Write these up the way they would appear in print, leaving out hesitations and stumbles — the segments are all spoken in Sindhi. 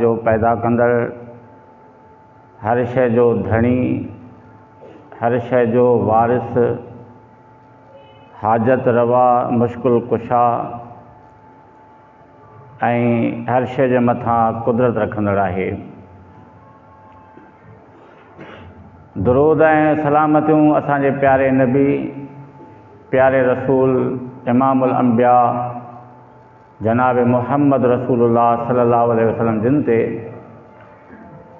جو پيدا ڪندڙ، هر شيء جو ڌڻي، هر شيء جو وارث، حاجت روا، مشڪل ڪشا ۽ هر شيء جي مٿان قدرت رکندڙ آهي. درود ۽ سلامتيون اسان جي پياري نبي، پياري رسول، امام الانبياء جناب محمد رسول الله صلي الله عليه وسلم جن تي،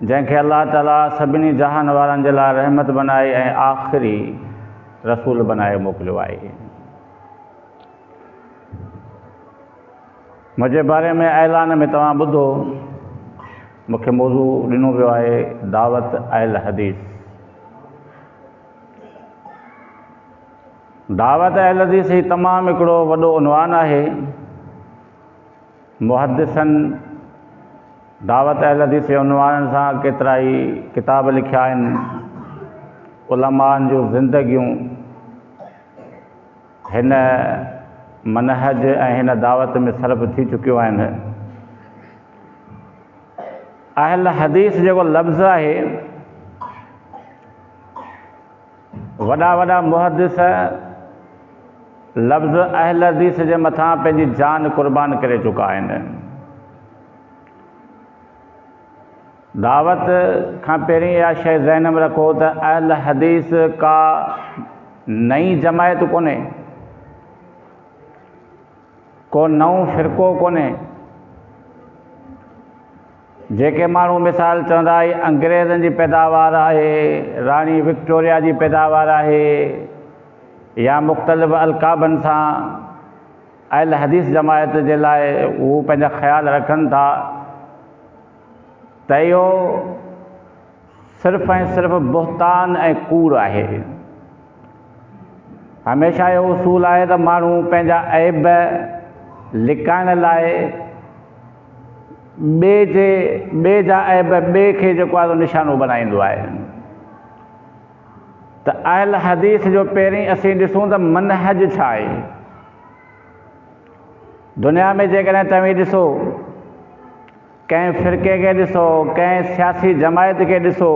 جنهن کي الله تعالي سڀني جهان وارن جي لاء رحمت بنائي ۽ آخري رسول بنائي موڪليو آهي. منهنجي باري ۾ اعلان ۾ توهان ٻڌو، مون کي موضوع ڏنو ويو آهي دعوت اهل حديث. دعوت اهل حديث هي تمام هڪڙو وڏو عنوان آهي. محدثن دعوت اهل حديث جي عنوان سان ڪيترائي ڪتاب لکيا آهن. علمائن جون زندگيون هن منهج ۽ هن دعوت ۾ صرف ٿي چڪيون آهن. اهل حديث جيڪو لفظ آهي، وڏا وڏا محدث لفظ اهل حديث جي مٿان پنهنجي جان قربان ڪري چڪا آهن. دعوت کان پهرين اها شيء ذهن ۾ رکو ته اهل حديث ڪا نئين جماعت ڪونهي، ڪو نئون فرقو ڪونهي. جيڪي ماڻهو مثال چوندا هي انگريزن جي پيداوار آهي، راڻي وڪٽوريا جي پيداوار آهي يا مختلف القابن سان اهل حديث جماعت جي لاء هو پنهنجا خيال رکن ٿا ته اهو صرف ۽ صرف بهتان ۽ ڪوڙ آهي. هميشه اهو اصول آهي ته ماڻهو پنهنجا عيب لڪائڻ لاء ٻئي جي ٻئي جا عيب ٻئي کي جيڪو آهي سو نشانو بنائيندو آهي ته اهل حديث جو پهرين اسين ڏسون ته منهج ڇا آهي. دنيا ۾ جيڪڏهن توهين ڏسو ڪنهن فرقي کي ڏسو ڪنهن سياسي جماعت کي ڏسو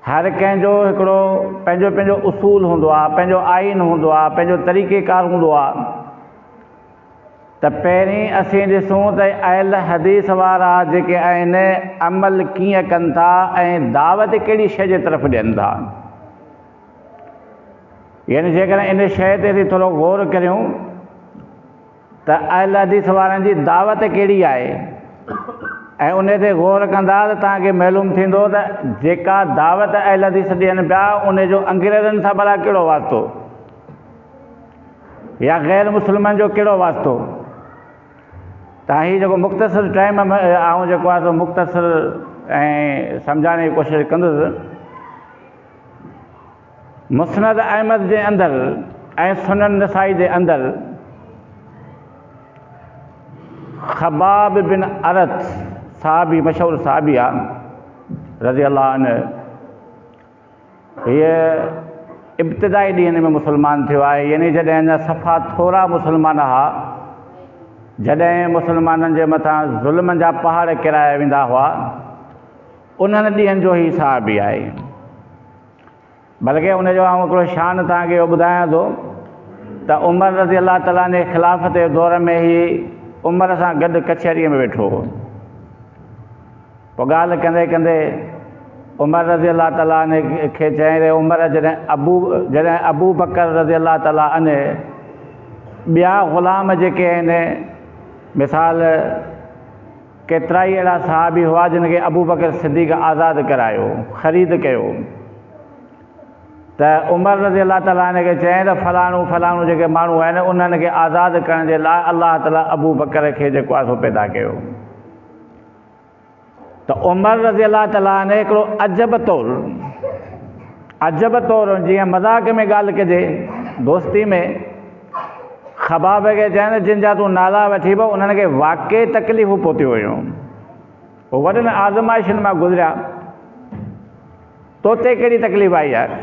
هر ڪنهن جو هڪڙو پنهنجو پنهنجو اصول هوندو آهي پنهنجو آئين هوندو آهي پنهنجو طريقي ڪار هوندو آهي ته پهرين اسين ڏسون ته اهل حديث وارا جيڪي آهن عمل ڪيئن ڪن ٿا ۽ دعوت ڪهڙي شيء جي طرف ڏين ٿا. يعني جيڪڏهن ان شيء تي اسين ٿورو غور ڪريون ته اهل حديث وارن جي دعوت ڪهڙي آهي ۽ ان تي غور ڪندا ته توهان کي معلوم ٿيندو ته جيڪا دعوت اهل حديث ڏين پيا ان جو انگريزن سان ڀلا ڪهڙو واسطو. يا غير مسلمن جو ڪهڙو واسطو؟ ته هي جيڪو مختصر ٽائيم آئون جيڪو آهي سو مختصر ۽ سمجهائڻ جي ڪوشش ڪندس. مسند احمد جي اندر ۽ سنن نسائي جي اندر خباب بن ارت صحابي مشهور صحابي آ رضي الله عنه هيء ابتدائي ڏينهن ۾ مسلمان ٿيو آهي، يعني جڏهن اڃا صفا ٿورا مسلمان ها، جڏهن مسلمانن جي مٿان ظلمن جا پهاڙ ڪيرايا ويندا هئا، انهن ڏينهن جو هي صحابي آهي. بلڪه ان جو آئون هڪڙو شان توهان کي اهو ٻڌايان ٿو ته عمر رضي الله تعالٰي عنه جي خلافت جي دور ۾ هي عمر سان گڏ ڪچهريء ۾ ويٺو هو. پوء ڳالهه ڪندي ڪندي عمر رضي الله تعالٰي عنه کي چيائين ته عمر جڏهن ابو جڏهن ابوبڪر رضي الله تعالٰي عنه ٻيا غلام جيڪي آهن مثال ڪيترائي اهڙا صحابي هئا جن کي ابوبڪر صديق آزاد ڪرايو خريد ڪيو ته عمر رضي الله تعالٰي عنه کي چيائين ته فلاڻو فلاڻو جيڪي ماڻهو آهن انهن کي آزاد ڪرڻ جي لاء الله تعالٰي ابوبڪر کي جيڪو آهي سو پيدا ڪيو. ته عمر رضي الله تعالٰي عنه هڪڙو عجب طور عجب طور جيئن مذاق ۾ ڳالهه ڪجي دوستي ۾ خباب کي چين ته جن جا تون نالا وٺي پيو انهن کي واقعي تڪليفون پهتيون هيون هو وڏن آزمائشن مان گذريا تو تي ڪهڙي تڪليف آئي آهي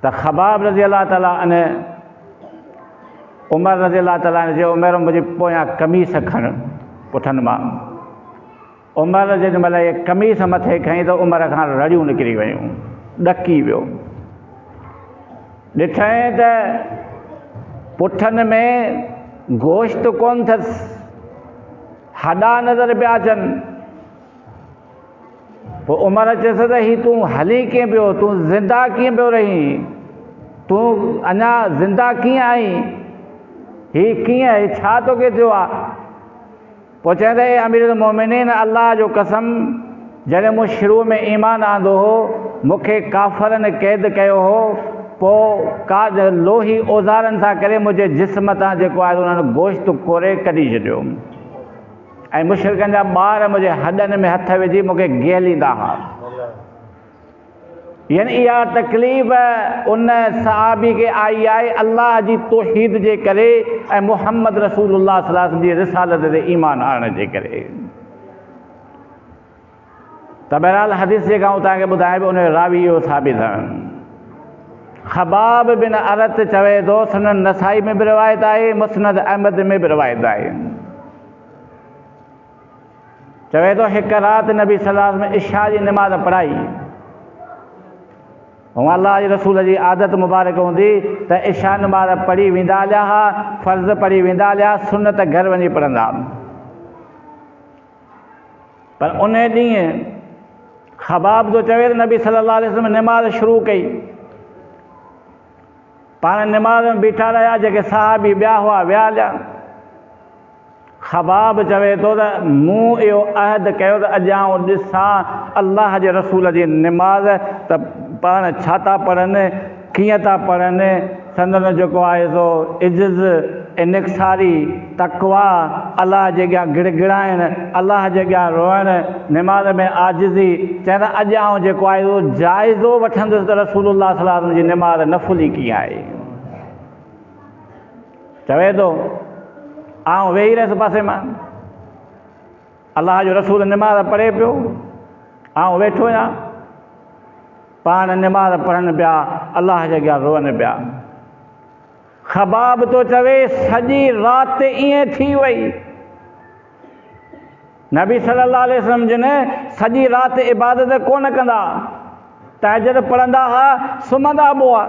ته خباب رضي الله تعالٰي عنه عمر رضي الله تعالٰي عنه چيو عمر منهنجي پويان قميص کڻ. پٺن مان. عمر جيڏي مهل هيء قميص مٿي کنئي ته عمر کان رڙيون نڪري ويون، ڏڪي ويو. ڏٺائين ته پٺن ۾ گوشت ڪونه اٿس، هڏا نظر پيا اچن. پوء عمر چيس ته هي تون هلين ڪيئن پيو، تون زنده ڪيئن پيو رهين، تون اڃا زنده ڪيئن آهين، هي ڪيئن، هي ڇا توکي ٿيو آهي؟ پوء چيائين ته اي امير المومنين! الله جو قسم جڏهن مون شروع ۾ ايمان آندو هو، مون کي ڪافرن قيد ڪيو هو، پوء ڪا لوهي اوزارن سان ڪري منهنجي جسم تان جيڪو آهي انهن گوشت ڪوري ڪڍي ڇڏيو ۽ مشرڪن جا ٻار منهنجي هڏن ۾ هٿ وجهي مون کي گهليندا ها. يعني اها تڪليف ان صحابي کي آئي آهي الله جي توحيد جي ڪري ۽ محمد رسول الله صلي الله عليه وسلم جي رسالت تي ايمان آڻڻ جي ڪري. ته بهرحال حديث جيڪا آئون توهان کي ٻڌايان پيو ان جو راوي اهو صحابي اٿن. خباب بن ارت چوي ٿو سنن نسائي ۾ به روايت آهي مسند احمد ۾ به روايت آهي. چوي ٿو هڪ رات نبي صلي الله عليه وسلم عشاء جي نماز پڙهائي. هونء الله جي رسول جي عادت مبارڪ هوندي ته عشاء نماز پڙهي ويندا هليا ها، فرض پڙهي ويندا هليا، سنت گهر وڃي پڙهندا. پر انهي ڏينهن خباب ٿو چوي ته نبي صلي الله عليه وسلم نماز شروع ڪئي. پاڻ نماز ۾ بيٺا رهيا، جيڪي صحابي ٻيا هئا ويا هليا. خباب چوي ٿو ته مون اهو عهد ڪيو ته اڄ آئون ڏسان الله جي رسول جي نماز ته پاڻ ڇا ٿا پڙهن، ڪيئن ٿا پڙهن، سندن جيڪو آهي سو عجز، انڪساري، تقويٰ، الله جي اڳيان گڙگڙائڻ، الله جي اڳيان روئڻ، نماز ۾ عاجزي، چين ته اڄ آئون جيڪو آهي سو جائزو وٺندس ته رسول الله صلي الله عليه وسلم جي نماز نفلي ڪيئن آهي. چوي ٿو، آئون ويهي رهيس پاسي مان، الله جو رسول نماز پڙهي پيو، آئون ويٺو آهيان، پاڻ نماز پڙهن پيا، الله جي اڳيان روئن پيا. خباب ٿو چوي، سڄي رات ائين ٿي وئي. نبي صلي الله عليه وسلم جن سڄي رات عبادت ڪونه ڪندا، تهجد پڙهندا ها، سمهندا به هئا.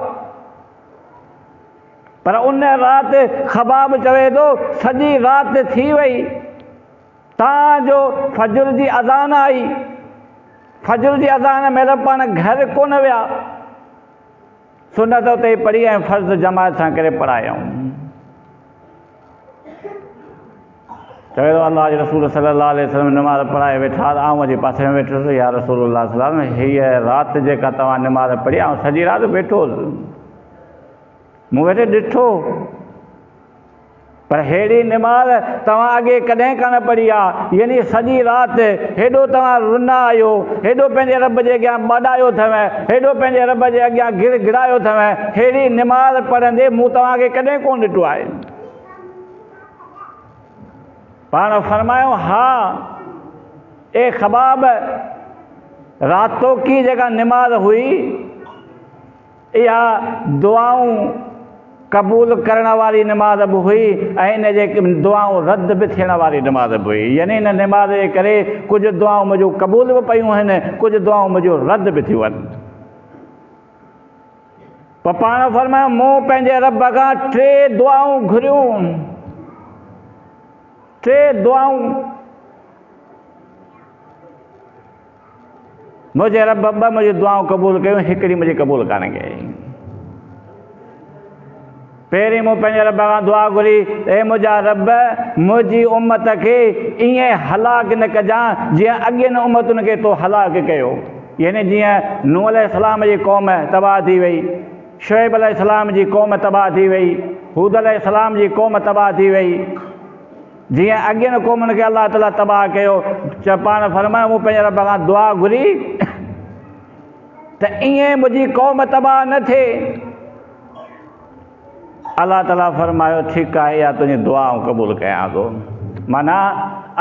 پر ان رات خباب چوي ٿو سڄي رات ٿي وئي تان جو فجر جي اذان آئي. فجر جي اذان مهل پاڻ گهر ڪونه ويا. سنت اتي ئي پڙهي ۽ فرض جماعت سان ڪري پڙهايائون. چوي ٿو الله جي رسول صلي الله عليه وسلم نماز پڙهائي ويٺا ته آئون اچي پاسي ۾ ويٺس يا رسول الله صلي الله عليه وسلم هيء رات جيڪا توهان نماز پڙهي آئون سڄي رات ويٺو هوس مون ويٺي ڏٺو پر ههڙي نماز توهان اڳي ڪڏهن ڪانه پڙهي آ يعني سڄي رات هيڏو توهان رنا آهيو هيڏو پنهنجي رب جي اڳيان ٻاڏايو اٿو هيڏو پنهنجي رب جي اڳيان گڙ گڙايو اٿو ههڙي نماز پڙهندي مون توهان کي ڪڏهن ڪونه ڏٺو آهي. پاڻ فرمايو، ها اي خباب! راتوڪي جيڪا نماز هئي، اها دعائون قبول ڪرڻ واري نماز به هئي ۽ ان جي دعائون رد به ٿيڻ واري نماز به هئي. يعني ان نماز جي ڪري ڪجهه دعائون منهنجون قبول به پيون آهن، ڪجهه دعائون منهنجون رد به ٿيون آهن. پوء پاڻ فرمايو، مون پنهنجي رب کان ٽي دعائون گهريون، ٽي دعائون، منهنجي رب ٻه منهنجون دعائون قبول ڪيون، هڪڙي منهنجي قبول ڪانه ڪئي. پهرين مون پنهنجي رب کان دعا گهري، اي منهنجا رب! منهنجي امت کي ائين هلاڪ نه ڪجان، جيئن اڳين امتن کي تو هلاڪ ڪيو. يعني جيئن نوح عليه السلام جي قوم تباهه ٿي وئي، شعيب عليه السلام جي قوم تباهه ٿي وئي، هود عليه السلام جي قوم تباهه ٿي وئي. جيئن اڳين قومن کي الله تعاليٰ تباهه ڪيو. پاڻ فرمايو، مون پنهنجي رب کان دعا گهري ته ائين منهنجي قوم تباهه نه ٿئي. الله تعاليٰ فرمايو، ٺيڪ آهي اها تنهنجي دعا آئون قبول ڪيان ٿو. معنيٰ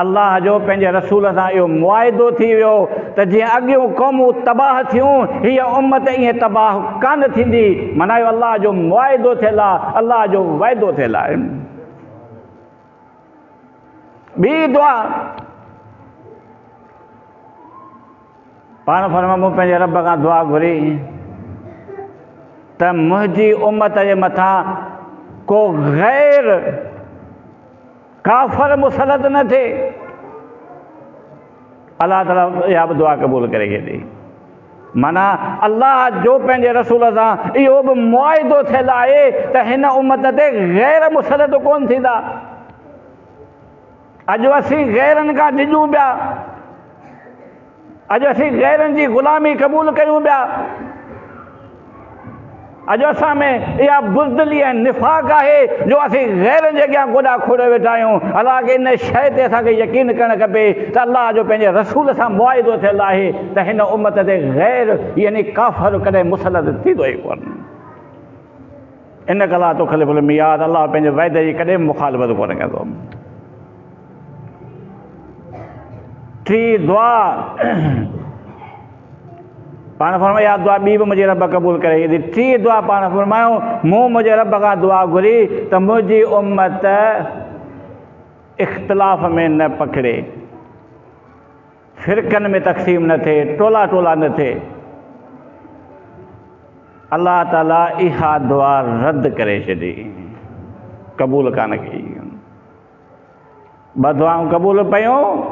الله جو پنهنجي رسول سان اهو معاهدو ٿي ويو ته جيئن اڳيون قومون تباهه ٿيون هيء امت ائين تباهه ڪانه ٿيندي. معنيٰ اهو الله جو معاهدو ٿيل آهي، الله جو وعدو ٿيل آهي. ٻي دعا پاڻ فرمايو مون پنهنجي رب کان دعا گهري ته منهنجي امت جي مٿان ڪو غير ڪافر مسلط نه ٿئي. الله تعالي اها به دعا قبول ڪري ڇڏي. معنيٰ الله جو پنهنجي رسول سان اهو به معاهدو ٿيل آهي ته هن امت تي غير مسلط ڪونه ٿيندا. اڄ اسين غيرن کان ڊڄون پيا. اڄ اسين غيرن جي غلامي قبول ڪيون پيا. اڄ اسان ۾ اها بزدلي ۽ نفاق آهي جو اسين غيرن جي اڳيان گوڏا کوڙي ويٺا آهيون. حالانڪه ان شيء تي اسان کي يقين ڪرڻ کپي ته الله جو پنهنجي رسول سان معاهدو ٿيل آهي ته هن امت تي غير يعني ڪافر ڪڏهن مسلط ٿيندو ئي ڪونه. انک لا تخلف الميعاد الله پنهنجي وعدي جي ڪڏهن به مخالفت ڪونه ڪندو. ٽي دعا پاڻ فرمايو اها دعا ٻي به منهنجي رب قبول ڪري ڇڏي. ٽي دعا پاڻ فرمايو مون منهنجي رب کان دعا گهري ته منهنجي امت اختلاف ۾ نه پکڙي، فرقن ۾ تقسيم نه ٿئي، ٽولا ٽولا نه ٿئي. الله تعالي اها دعا رد ڪري ڇڏي، قبول ڪانه ڪئي. ٻه دعائون قبول پيون،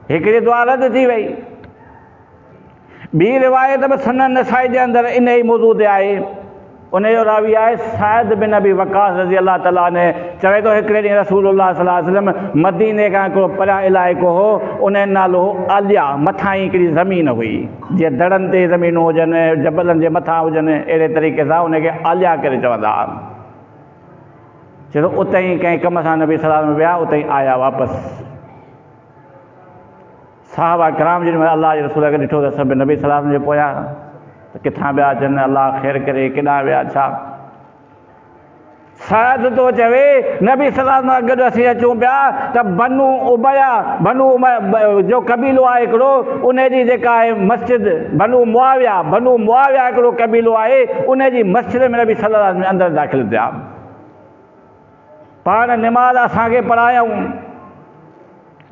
هڪڙي دعا رد ٿي وئي. ٻي روايت به سنن نسائي جي اندر ان ئي موضوع تي آهي. ان جو راوي آهي سعد بن ابي وقاص رضي الله تعالٰي عنه چوي ٿو هڪڙي ڏينهن رسول الله صلي الله عليه وسلم مديني کان هڪڙو پريان علائقو هو ان جو نالو هو عليا مٿان ئي هڪڙي زمين هئي جيئن دڙن تي زمينون هجن جبلن جي مٿان هجن اهڙي طريقي سان ان کي عليا ڪري چوندا هئا. چئي ٿو اتي ئي ڪنهن ڪم سان نبي صلي الله عليه وسلم ويا اتي ئي آيا واپس. صحابه ڪرام جن مهل الله جي رسول کي ڏٺو ته سڀ نبي صلي الله عليه وسلم جي پويان ته ڪٿان پيا اچن الله خير ڪري ڪيڏانهن ويا ڇا. سعد ٿو چوي نبي صلي الله عليه وسلم سان گڏ اسين اچون پيا ته بنو ابيه بنو اميه جو قبيلو آهي هڪڙو ان جي جيڪا آهي مسجد بنو معاويه بنو معاويه هڪڙو قبيلو آهي ان جي مسجد ۾ نبي صلي الله عليه وسلم اندر داخل ٿيا. پاڻ نماز اسان کي پڙهايائون.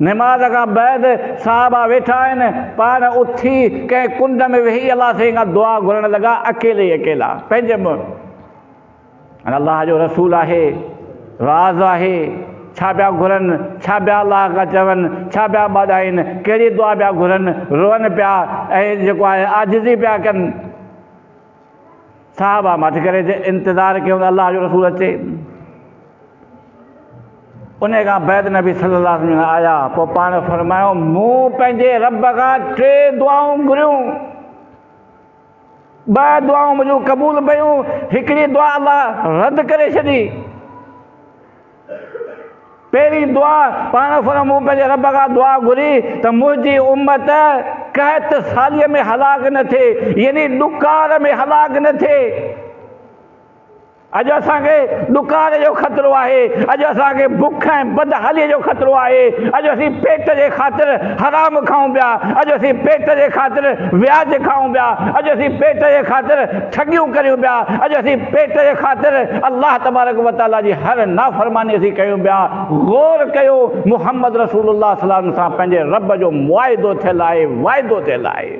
نماز کان بعد صحابه ويٺا آهن، پاڻ اٿي ڪنهن ڪنڊ ۾ ويهي الله سائين کان دعا گهرڻ لڳا، اڪيلي ئي اڪيلا پنهنجي منهن. هاڻي الله جو رسول آهي، راز آهي، ڇا پيا گهرن، ڇا پيا الله کان چون، ڇا پيا ٻاڏائين، ڪهڙي دعا پيا گهرن، روئن پيا ۽ جيڪو آهي عاجزي پيا ڪن. صحابه ماٺ ڪري انتظار ڪيو ته الله جو رسول اچي. ان کان بعد نبي صلي الله عليه وسلم آيا، پوء پاڻ فرمايو مون پنهنجي رب کان ٽي دعائون گهريون، ٻه دعائون منهنجون قبول پيون، هڪڙي دعا الله رد ڪري ڇڏي. پهرين دعا، پاڻ فرمايو مون پنهنجي رب کان دعا گهري ته منهنجي امت قحط ساليء ۾ هلاڪ نه ٿئي، يعني ڏڪار ۾ هلاڪ نه ٿئي. اڄ اسان کي ڏڪار جو خطرو آهي، اڄ اسان کي بک ۽ بدحاليء جو خطرو آهي، اڄ اسين پيٽ جي خاطر حرام کائون پيا، اڄ اسين پيٽ جي خاطر وياج کائون پيا، اڄ اسين پيٽ جي خاطر ٺڳيون ڪريون پيا، اڄ اسين پيٽ جي خاطر الله تبارڪ و تعاليٰ جي هر نافرماني اسين ڪيون پيا. غور ڪيو محمد رسول الله صلي الله عليه وسلم سان پنهنجي رب جو معاهدو ٿيل آهي، واعدو ٿيل آهي.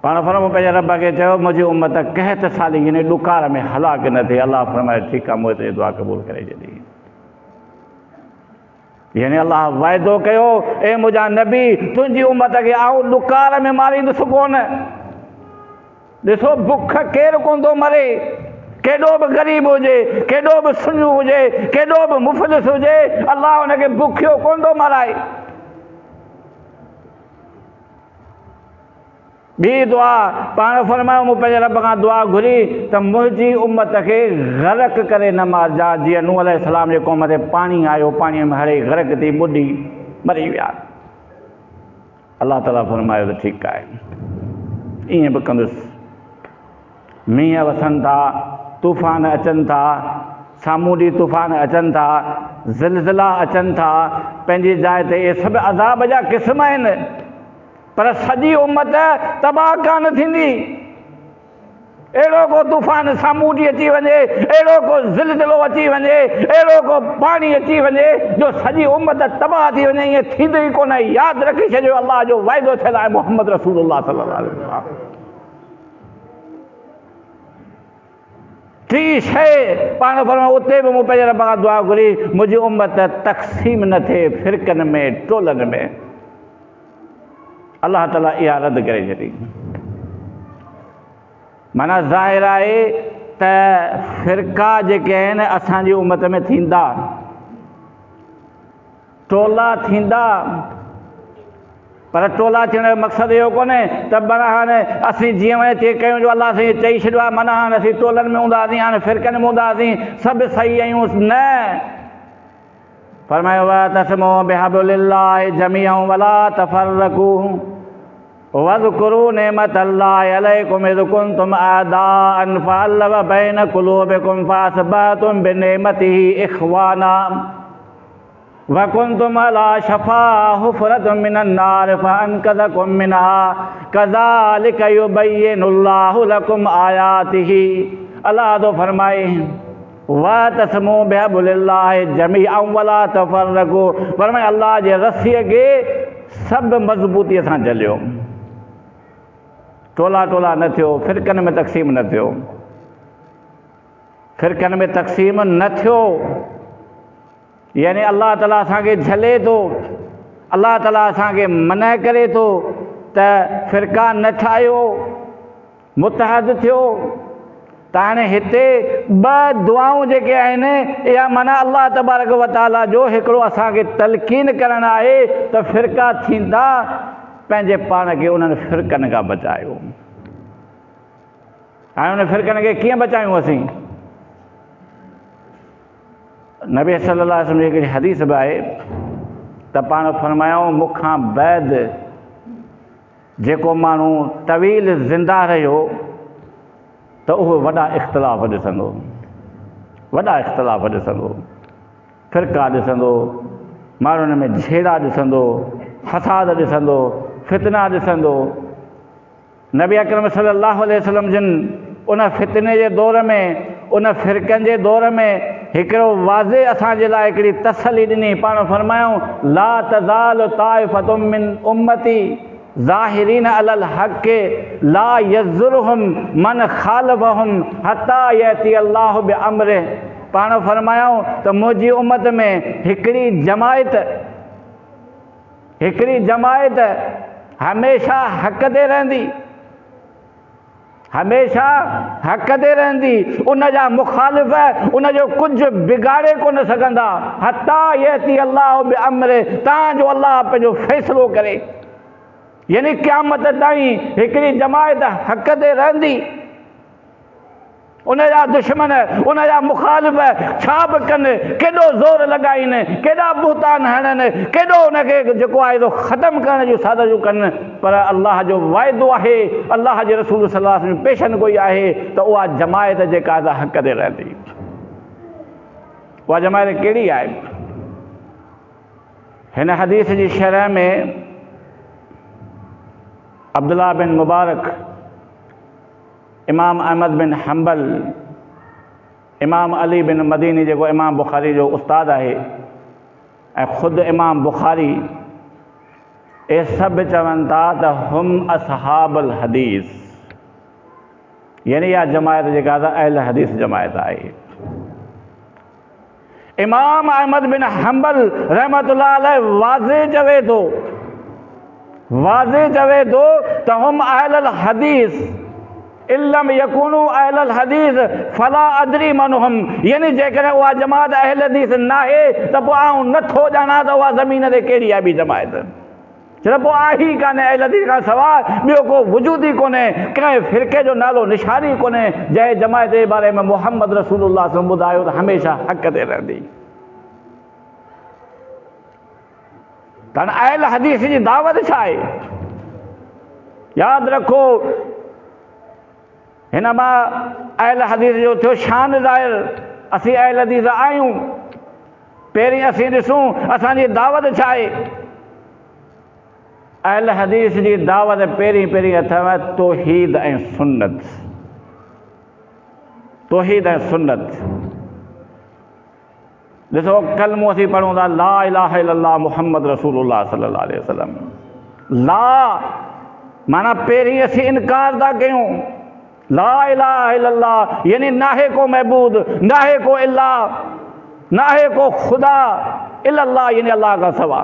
پاڻ فرمايو پنهنجي رب کي چيو منهنجي امت قحط سالي يعني ڏڪار ۾ هلاڪ نه ٿئي. الله فرمايو ٺيڪ آهي مون تنهنجي دعا قبول ڪري ڇڏي. يعني الله وعدو ڪيو اي منهنجا نبي تنهنجي امت کي آئون ڏڪار ۾ ماريندس ڪونه. ڏسو بک ڪير ڪونه ٿو مري، ڪيڏو به غريب هجي، ڪيڏو به سڃو هجي، ڪيڏو به مفلس هجي، الله ان کي بکيو ڪونه ٿو مارائي. ٻي دعا، پاڻ فرمايو مون پنهنجي رب کان دعا گهري ته منهنجي امت کي غرق ڪري نه مارجان جيئن نوح عليه السلام جي قوم تي پاڻي آيو پاڻي ۾ هڙئي غرق ٿي ٻڏي مري ويا. الله تعاليٰ فرمايو ته ٺيڪ آهي ائين به ڪندس. مينهن وسن ٿا، طوفان اچن ٿا، سامونڊي طوفان اچن ٿا، زلزلا اچن ٿا، پنهنجي جاء تي اهي سڀ عذاب جا قسم آهن، پر سڄي امت تباهه ڪانه ٿيندي. اهڙو ڪو طوفان سامونڊي اچي وڃي، اهڙو ڪو زلزلو اچي وڃي، اهڙو ڪو پاڻي اچي وڃي جو سڄي امت تباهه ٿي وڃي، ائين ٿيندو ئي ڪونه. ياد رکي ڇڏيو، الله جو وعدو ٿيل آهي محمد رسول الله صلي الله عليه وسلم. ٽين شيء پاڻ فرمايو، اتي به مون پنهنجي رب کان دعا گهري، منهنجي امت تقسيم نه ٿئي فرقن ۾ ٽولن ۾. الله تعاليٰ اها رد ڪري ڇڏي. معنيٰ ظاهر آهي ته فرقا جيڪي آهن اسان جي امت ۾ ٿيندا، ٽولا ٿيندا، پر ٽولا ٿيڻ جو مقصد اهو ڪونهي ته معنيٰ هاڻي اسين جيئن وڃي تيئن ڪيون جو الله سائين چئي ڇڏيو آهي، معنيٰ هاڻي اسين ٽولن ۾ هونداسين، هاڻي فرقن ۾ هونداسين، سڀ صحيح آهيون، نه. فرمايو واعتصموا بحبل الله جميعا ولا تفرقوا واذڪروا نعمت الله عليڪم اذ ڪنتم اعداء فالف بين قلوبڪم فاصبحتم بنعمته اخوانا وڪنتم على شفا حفرة من النار فانقذكم منها كذلك يبين الله لكم آياته. الله ٿو فرمائي واعتصموا بحبل الله جميعا ولا تفرقوا، فرمائي الله جي رسيء کي سڀ مضبوطيء سان جهليو، ٽولا ٽولا نه ٿيو، فرقن ۾ تقسيم نه ٿيو، فرقن ۾ تقسيم نه ٿيو، يعني الله تعاليٰ اسان کي جهلي ٿو، الله تعاليٰ اسان کي منع ڪري ٿو ته فرقا نه ٺاهيو، متحد ٿيو. ته هاڻي هتي ٻه دعائون جيڪي آهن اها معنيٰ الله تبارڪ و تعاليٰ جو هڪڙو اسان کي تلقين ڪرڻ آهي ته فرقا ٿيندا پنهنجي پاڻ کي انهن فرقن کان بچايو. هاڻي انهن فرقن کي ڪيئن بچايون اسين؟ نبي صلي الله عليه وسلم جي هڪڙي حديث به آهي ته پاڻ فرمايائون مون کان بعد جيڪو ماڻهو طويل زنده رهيو ته اهو وڏا اختلاف ڏسندو، وڏا اختلاف ڏسندو، فرقا ڏسندو، ماڻهن ۾ جهيڙا ڏسندو، فساد ڏسندو، فتنا ڏسندو. نبي اڪرم صلي الله عليه وسلم جن ان فتني جي دور ۾، ان فرقن جي دور ۾ هڪڙو واضح اسان جي لاء هڪڙي تسلي ڏني، پاڻ فرمايائون، لا تزال طائفة من امتي ظاهرين علي الحق لا يضرهم من خالفهم حتي يأتي الله بامره، پاڻ فرمايائون ته منهنجي امت ۾ هڪڙي جماعت، هڪڙي جماعت هميشه حق تي رهندي، هميشه حق تي رهندي، ان جا مخالف ان جو ڪجهه بگاڙي ڪونه سگهندا، حتيٰ يأتي الله بأمره، تان جو الله پنهنجو فيصلو ڪري، يعني قيامت تائين هڪڙي جماعت حق تي رهندي. ان جا دشمن، ان جا مخالف ڇا به ڪن، ڪيڏو زور لڳائين، ڪيڏا بهتان هڻن، ڪيڏو ان کي جيڪو آهي سو ختم ڪرڻ جون سازشون ڪن، پر الله جو وعدو آهي، الله جي رسول صلي الله عليه وسلم جي پيشن گوئي آهي ته اها جماعت جيڪا آهي سا حق تي رهندي. اها جماعت ڪهڙي آهي؟ هن حديث جي شرح ۾ عبدالله بن مبارڪ، امام احمد بن حنبل، امام علي بن مديني جيڪو امام بخاري جو استاد آهي ۽ خود امام بخاري اهي سڀ چون ٿا ته هم اصحاب الحديث، يعني اها جماعت جيڪا آهي اهل حديث جماعت آهي. امام احمد بن حنبل رحمة الله عليه واضح چوي ٿو، واضح چوي ٿو ته هم اهل الحديث ان لم يڪونوا اهل الحديث فلا ادري من هم، يعني جيڪڏهن اها جماعت اهل حديث ناهي ته پوء آئون نه ٿو ڄاڻان ته اها زمين تي ڪهڙي آهي ٻي جماعت. ڇو ته پوء آهي ئي ڪانه، اهل حديث کان سواء ٻيو ڪو وجود ئي ڪونهي، ڪنهن فرقي جو نالو نشان ئي ڪونهي، جنهن جماعت جي باري ۾ محمد رسول الله صلي الله عليه وسلم ٻڌايو ته هميشه حق تي رهندي. ته هاڻي اهل حديث جي دعوت ڇا آهي؟ ياد رکو هن مان اهل حديث جو ٿيو شان ظاهر، اسين اهل حديث آهيون. پهرين اسين ڏسون اسان جي دعوت ڇا آهي؟ اهل حديث جي دعوت پهرين پهرين اٿو توحيد ۽ سنت. توحيد ۽ سنت. ڏسو ڪلمو اسين پڙهون ٿا لا اله الا الله محمد رسول الله صلي الله عليه وسلم. لا معنيٰ پهرين اسين انڪار ٿا ڪيون لا اله الا الله يعني ناهي ڪو معبود، ناهي ڪو اله، ناهي ڪو خدا الا الله يعني الله کان سوا.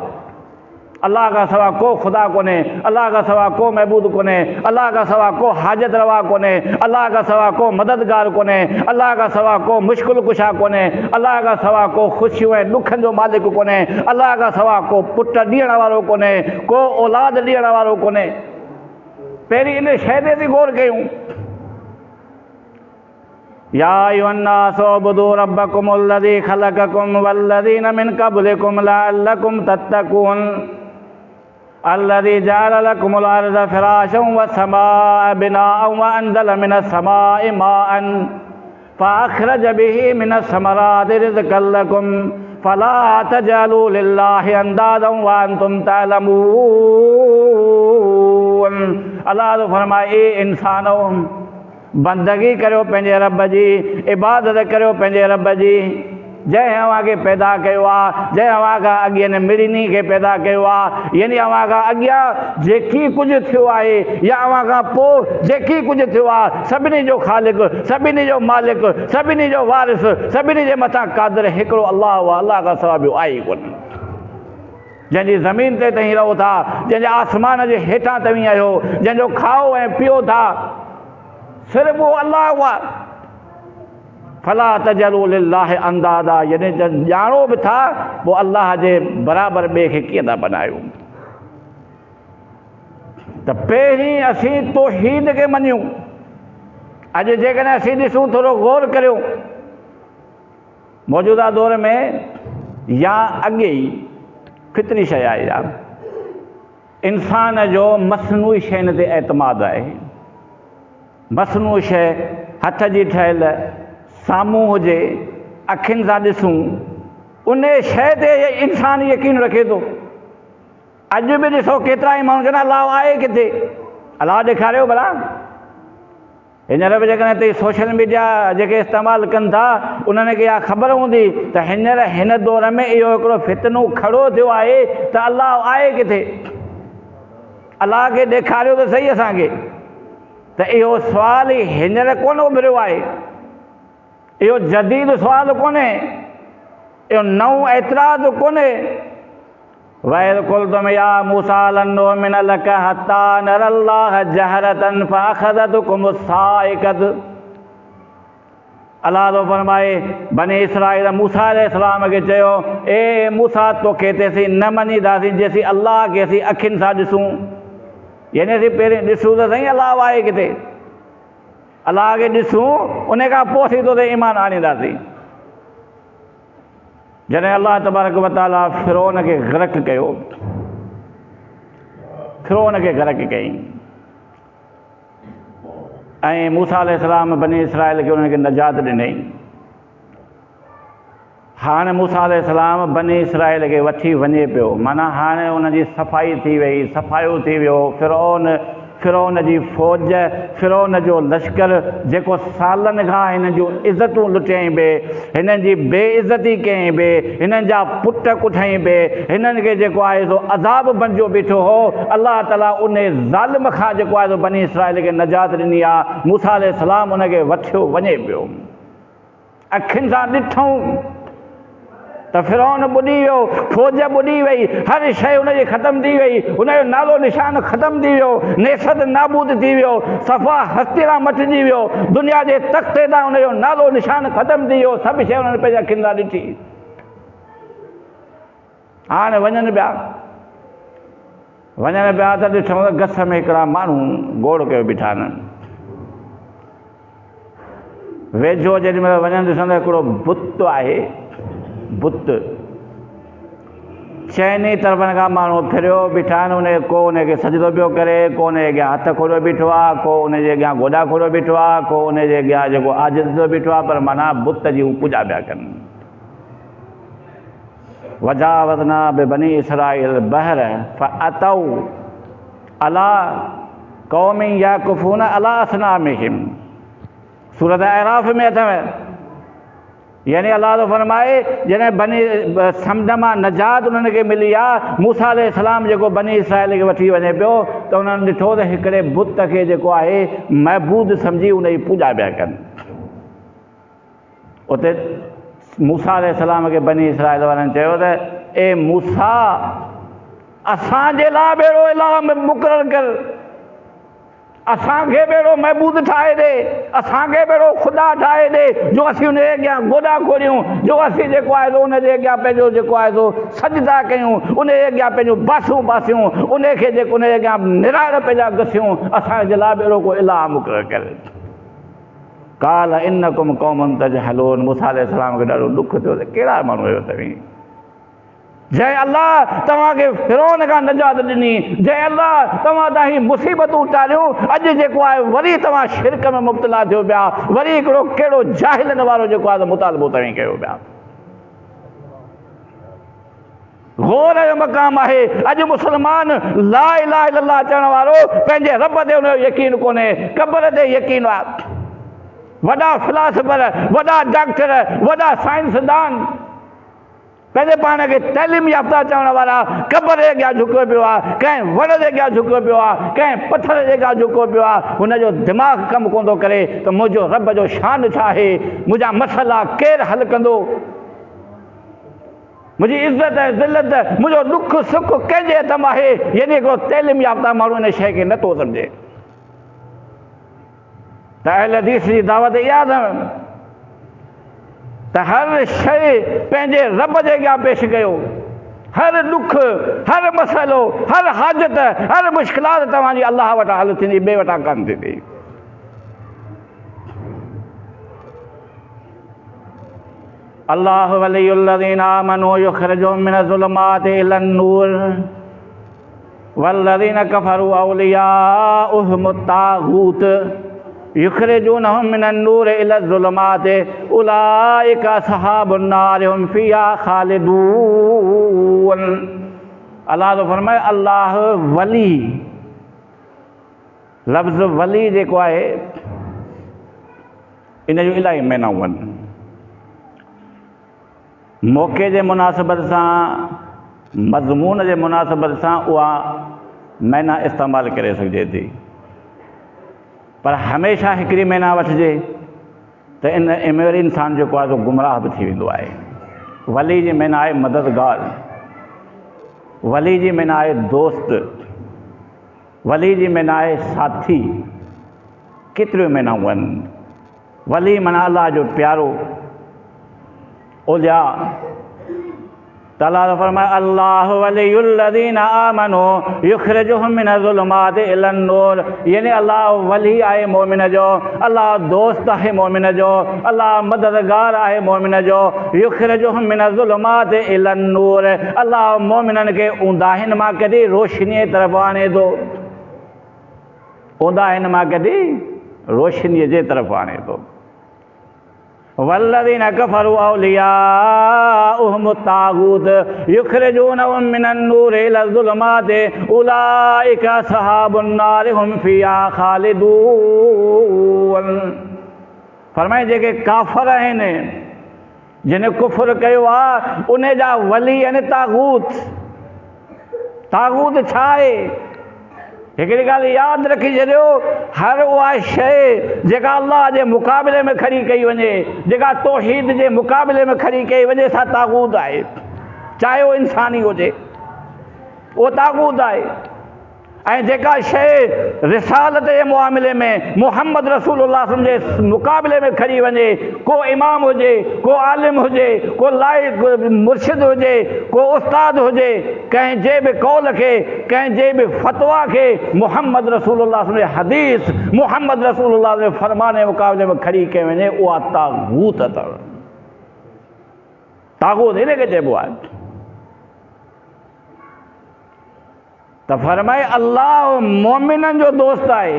الله کان سوا ڪو خدا ڪونهي، الله کان سوا ڪو معبود ڪونهي، الله کان سوا ڪو حاجت روا ڪونهي، الله کان سوا ڪو مددگار ڪونهي، الله کان سوا ڪو مشڪل ڪشا ڪونهي، الله کان سوا ڪو خوشيون ۽ ڏکن جو مالڪ ڪونهي، الله کان سوا ڪو پٽ ڏيڻ وارو ڪونهي، ڪو اولاد ڏيڻ وارو ڪونهي. پهرين ان شيء تي ٿي غور ڪيون. يا ايها الناس اعبدوا ربكم الذي خلقكم والذين من قبلكم لعلكم تتقون الذي جعل لكم الارض فراشا والسماء بناء وانزل من السماء ماء فاخرج به من الثمرات رزقا لكم فلا تجعلوا لله اندادا وانتم تعلمون الله ٿو فرمائي اي انسانو بندگي ڪريو پنهنجي رب جي، عبادت ڪريو پنهنجي رب جي، جنهن اوهان کي پيدا ڪيو آهي، جنهن اوهان کان اڳين مڙني کي پيدا ڪيو آهي، يعني اوهان کان اڳيان جيڪي ڪجهه ٿيو آهي يا اوهان کان پوء جيڪي ڪجهه ٿيو آهي، سڀني جو خالق، سڀني جو مالڪ، سڀني جو وارث، سڀني جي مٿان قادر هڪڙو الله آهي، الله کان سواء ٻيو آهي ئي ڪونه. جنهن جي زمين تي توهين رهو ٿا، جنهن جي آسمان جي هيٺان توهين آهيو، جنهن جو کائو ۽ پيئو ٿا، صرف اهو الله آهي. فلا تجعلوا لله اندادا يعني ڄاڻو به ٿا پوء الله جي برابر ٻئي کي ڪيئن ٿا بنايو. ته پهرين اسين توحيد کي مڃيون. اڄ جيڪڏهن اسين ڏسون ٿورو غور ڪريون موجوده دور ۾ يا اڳي ئي فطري شيء آهي يا انسان جو مصنوعي شين تي اعتماد آهي. مصنوعي شيء هٿ جي ٺهيل سامهون هجي، اکين سان ڏسون، ان شيء تي انسان يقين رکي ٿو. اڄ به ڏسو ڪيترا ئي ماڻهو چوندا الله آهي ڪٿي؟ الله ڏيکاريو ڀلا. هينئر به جيڪڏهن هتي سوشل ميڊيا جيڪي استعمال ڪن ٿا انهن کي اها خبر هوندي ته هينئر هن دور ۾ اهو هڪڙو فتنو کڙو ٿيو آهي ته الله آهي ڪٿي؟ الله کي ڏيکاريو ته سهي اسان کي ته اهو سوال ئي هينئر ڪونه اڀريو آهي. اهو جديد سوال ڪونهي. اهو نئون اعتراض ڪونهي. وَإِذْ قُلْتُمْ يَا مُوسَىٰ لَن نُّؤْمِنَ لَكَ حَتَّىٰ نَرَى اللَّهَ جَهْرَةً فَأَخَذَتْكُمُ الصَّاعِقَةُ الله ٿو فرمائي، بني اسرائيل موسيٰ عليه السلام کي چيو، اي موسيٰ توکي تيسين نه مڃينداسين جيسين الله کي اسين اکين سان ڏسون. يعني اسين پهرين ڏسون ته سهي الله آهي ڪٿي. الله کي ڏسون ان کان پوء اسين تو تي ايمان آڻينداسين. جڏهن الله تبارڪ و تعاليٰ فرعون کي غرق ڪيو، فرعون کي غرق ڪيائين ۽ موسيٰ عليه السلام بني اسرائيل کي انهن کي نجات ڏنائين. هاڻ موسيٰ عليه السلام بني اسرائيل کي وٺي وڃي پيو، معنيٰ هاڻ انهن جي صفائي ٿي وئي، صفايو ٿي ويو، فرعون فرعون جي فوج، فرعون جو لشڪر، جيڪو سالن کان هنن جون عزتون لٽيائين پئي، هنن جي بي عزتي ڪيائين پئي، هنن جا پٽ ڪٺائين پئي، هنن کي جيڪو آهي سو عذاب بنجيو بيٺو هو، الله تعاليٰ انهي ظالم کان جيڪو آهي سو بني اسرائيل کي نجات ڏني آهي، موسيٰ عليه السلام ان کي وٺيو وڃي پيو. اکين سان ڏٺئون ته فرعون ٻڏي ويو، فوج ٻڏي وئي، هر شيء ان جي ختم ٿي وئي، ان جو نالو نشان ختم ٿي ويو، نيست نابود ٿي ويو، صفا هستي تان مٽجي ويو، دنيا جي تختي تان ان جو نالو نشان ختم ٿي ويو، سڀ شيء انهن پنهنجي اکين سان ڏٺي. هاڻ وڃن پيا، وڃن پيا ته ڏٺئون ته گس ۾ هڪڙا ماڻهو گوڙ ڪيو بيٺا آهن. ويجهو جيڏي مهل وڃن ڏسن ته هڪڙو بت آهي، بت. چئني طرفن کان ماڻهو ڦريو بيٺا آهن، ان ڪو ان کي سجدو پيو ڪري، ڪو ان جي اڳيان هٿ کوڙيو بيٺو آهي، ڪو ان جي اڳيان گوڏا کوڙيو بيٺو آهي، ڪو ان جي اڳيان جيڪو عاجز ٿيو بيٺو آهي، پر معنيٰ بت جي هو پوڄا پيا ڪن. وجاوزنا ببني اسرائيل البحر فاتوا علي قوم يعڪفون علي اصنامهم سورت اعراف ۾ اٿو. يعني الله ٿو فرمائي جڏهن بني سمنڊ مان نجات انهن کي ملي آ، موسيٰ عليه السلام جيڪو بني اسرائيل کي وٺي وڃي پيو ته انهن ڏٺو ته هڪڙي بت کي جيڪو آهي معبود سمجهي ان جي پوڄا پيا ڪن. اتي موسيٰ عليه السلام کي بني اسرائيل وارن چيو ته اي موسيٰ! اسان جي لاء به اهڙو الٰه مقرر ڪر. اسان کي به اهڙو معبود ٺاهي ڏي، اسان کي به اهڙو خدا ٺاهي ڏي، جو اسين ان جي اڳيان گوڏا کوڙيون، جو اسين جيڪو آهي سو ان جي اڳيان پنهنجو جيڪو آهي سو سجدا ڪيون، ان جي اڳيان پنهنجون باسون باسيون، ان کي جيڪو ان جي اڳيان نراڙ پنهنجا گسيون، اسان جي لاء به اهڙو ڪو الٰه مقرر ڪر. قال انڪم قوم تجهلون، موسيٰ عليه السلام کي ڏاڍو ڏک ٿيو ته ڪهڙا ماڻهو آهيو توهين؟ جنهن الله توهان کي فرعون کان نجات ڏني، جنهن الله توهان تان هي مصيبتون ٽاريون، اڄ جيڪو آهي وري توهان شرڪ ۾ مبتلا ٿيو پيا، وري هڪڙو ڪهڙو جاهلن وارو جيڪو آهي مطالبو توهين ڪيو پيا. غور جو مقام آهي، اڄ مسلمان لا اله الا الله چوڻ وارو پنهنجي رب تي ان جو يقين ڪونهي، قبر تي يقين آهي. وڏا فلاسفر، وڏا ڊاڪٽر، وڏا سائنسدان، پنهنجي پاڻ کي تعليم يافته چوڻ وارا قبر جي اڳيان جهڪيو پيو آهي، ڪنهن وڻ جي اڳيان جهڪيو پيو آهي، ڪنهن پٿر جي اڳيان جهڪيو پيو آهي، هن جو دماغ ڪم ڪونه ٿو ڪري ته منهنجو رب جو شان ڇا آهي، منهنجا مسئلا ڪير حل ڪندو، منهنجي عزت ۽ ذلت، منهنجو ڏک سک ڪنهن جي هٿ ۾ آهي، يعني هڪڙو تعليم يافته ماڻهو ان شيء کي نٿو سمجهي. ته اهل حديث جي دعوت اها اٿم ته هر شيء پنهنجي رب جي اڳيان پيش ڪيو، هر ڏک، هر مسئلو، هر حاجت، هر مشڪلات توهان جي الله وٽان حل ٿيندي، ٻئي وٽان ڪانه ٿيندي. الله ولي الذين آمنوا يخرجهم من الظلمات الى النور والذين كفروا اولياؤهم الطاغوت يخرجونهم من النور الى الظلمات اولئك اصحاب النار هم فيها خالدون. الله ٿو فرمائي الله ولي، لفظ ولي جيڪو آهي ان جون الاهي معنائون آهن. موقعي جي مناسبت سان، مضمون جي مناسبت سان اها معنيٰ استعمال ڪري سگهجي ٿي، پر هميشه هڪڙي معنيٰ وٺجي ته ان ۾ وري انسان جيڪو آهي سو گمراهه به ٿي ويندو آهي. ولي جي معنيٰ آهي مددگار، ولي جي معنيٰ آهي دوست، ولي جي معنيٰ آهي ساٿي. ڪيتريون معنائون آهن. ولي معنيٰ الله جو پيارو، اولياء. ته الله ٿو فرمائي الله ولي الذين آمنوا يخرجهم من الظلمات الى النور، يعني الله ولي آهي مؤمن جو، الله دوست آهي مؤمن جو، الله مددگار آهي مؤمن جو. يخرجهم من الظلمات الى النور، الله مؤمنن کي اونداهين مان ڪڍي روشنيء طرف آڻي ٿو. اونداهين مان ڪڍي روشنيء جي طرف آڻي ٿو. والذين كفروا اولياؤهم الطاغوت يخرجونهم من النور الى الظلمات اولئك اصحاب النار هم فيها خالدون. فرمائي جيڪي ڪافر آهن، جن ڪفر ڪيو آ، ان جا ولي آهن طاغوت. طاغوت ڇا آهي؟ هڪڙي ڳالهه ياد رکي ڇڏيو، هر اها شيء جيڪا الله جي مقابلي ۾ کڙي ڪئي وڃي، جيڪا توحيد جي مقابلي ۾ کڙي ڪئي وڃي، سا طاغوت آهي، چاهي اهو انساني هجي، اهو طاغوت آهي. ۽ جيڪا شيء رسالت جي معاملي ۾ محمد رسول الله صلعم جي مقابلي ۾ کڙي وڃي، ڪو امام هجي، ڪو عالم هجي، ڪو لائق مرشد هجي، ڪو استاد هجي، ڪنهن جي به قول کي، ڪنهن جي به فتويٰ کي محمد رسول الله صلعم جي حديث، محمد رسول الله صلعم جي فرمان جي مقابلي ۾ کڙي ڪئي وڃي، اها طاغوت اٿو. طاغوت ان کي چئبو آهي. ته فرمائي الله مؤمنن جو دوست آهي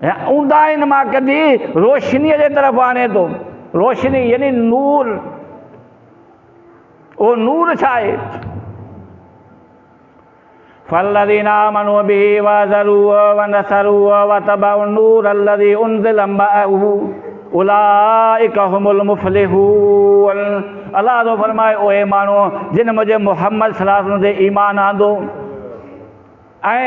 ۽ اونداهين مان ڪڍي روشنيء جي طرف آڻي ٿو. روشني يعني نور. اهو نور ڇا آهي؟ فالذين آمنوا به وعزروه ونصروه واتبعوا النور الذي انزل معه اولئک هم المفلحون. الله ٿو فرمائي اهي ماڻهو جن منهنجي محمد صلي الله عليه وسلم تي ايمان آندو ۽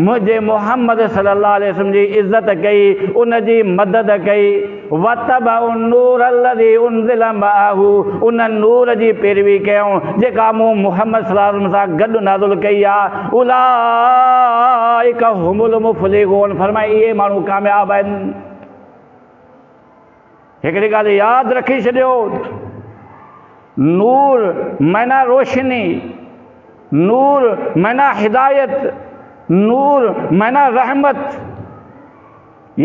منهنجي محمد صلي الله عليه وسلم جي عزت ڪئي، ان جي مدد ڪئي، واتبعوا النور الذي انزل معه، ان نور جي پيروي ڪيائون جيڪا مون محمد صلي الله عليه وسلم سان گڏ نازل ڪئي آهي، اولئک هم المفلحون، فرمائي اهي ماڻهو ڪامياب آهن. هڪڙي ڳالهه ياد رکي ڇڏيو، نور معنيٰ روشني، نور معنيٰ هدايت، نور معنيٰ رحمت،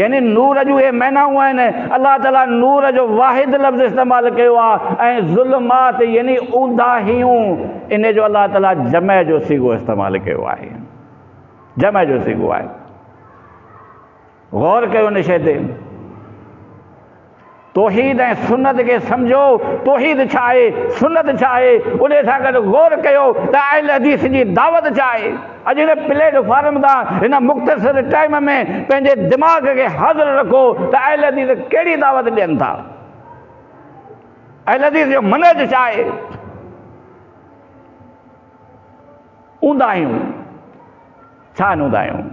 يعني نور جون اهي معنائون آهن. الله تعاليٰ نور جو واحد لفظ استعمال ڪيو آهي ۽ ظلمات يعني اونداهيون، ان جو الله تعاليٰ جمع جو صيغو استعمال ڪيو آهي، جمع جو صيغو آهي. غور ڪيو ان شيء تي. توحيد ۽ سنت کي سمجهو، توحيد ڇا آهي، سنت ڇا آهي، انهي سان گڏ غور ڪيو ته اهل حديث جي دعوت ڇا آهي. اڄ هن پليٽ فارم تان هن مختصر ٽائيم ۾ پنهنجي دماغ کي حاضر رکو ته اهل حديث ڪهڙي دعوت ڏين ٿا، اهل حديث جو منهج ڇا آهي. اونداهيون ڇا آهن اونداهيون؟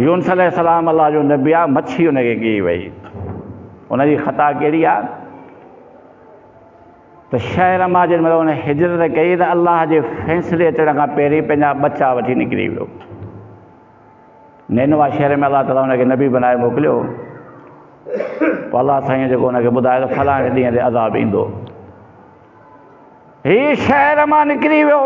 يونس عليه السلام الله جو نبي آ، مڇي ان کي ڳهي وئي. ان جي خطا ڪهڙي آ ته شهر مان جنهن مهل ان هجرت ڪئي ته الله جي فيصلي اچڻ کان پهرين پنهنجا ٻچا وٺي نڪري ويو. نينوا شهر ۾ الله تعاليٰ ان کي نبي بنائي موڪليو. پوء الله سائين جيڪو ان کي ٻڌايو ته فلاڻي ڏينهن تي عذاب ايندو. هي شهر مان نڪري ويو.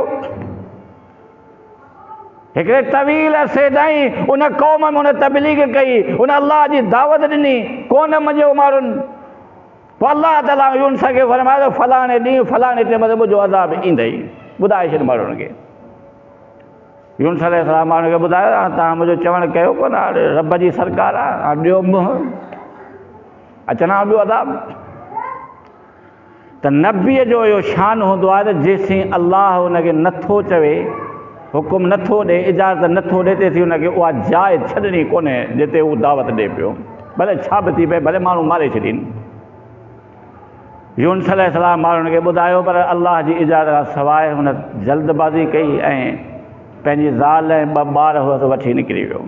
هڪڙي طويل عرصي تائين ان قوم ۾ ان تبليغ ڪئي، ان الله جي دعوت ڏني، ڪونه مڃيو ماڻهن. پوء الله تعاليٰ يونس کي فرمايو ته فلاڻي ڏينهن فلاڻي ٽيم تي منهنجو عذاب ايندئي، ٻڌائي ڇڏ ماڻهن کي. يونس عليه السلام ماڻهن کي ٻڌايو هاڻي توهان منهنجو چوڻ ڪيو ڪونه، هاڻي رب جي سرڪار آهي، هاڻي ڏيو منهن، اچڻا ٻيو عذاب. ته نبيء جو اهو شان هوندو آهي ته جيسين الله ان کي نٿو چوي، حڪم نٿو ڏئي، اجازت نٿو ڏئي، تيسين ان کي اها جاء ڇڏڻي ڪونهي جتي هو دعوت ڏئي پيو، ڀلي ڇا به ٿي پئي، ڀلي ماڻهو ماري ڇڏين. يونس عليه السلام ماڻهن کي ٻڌايو پر الله جي اجازت کان سواء هن جلد بازي ڪئي ۽ پنهنجي زال ۽ ٻه ٻار هئس وٺي نڪري ويو.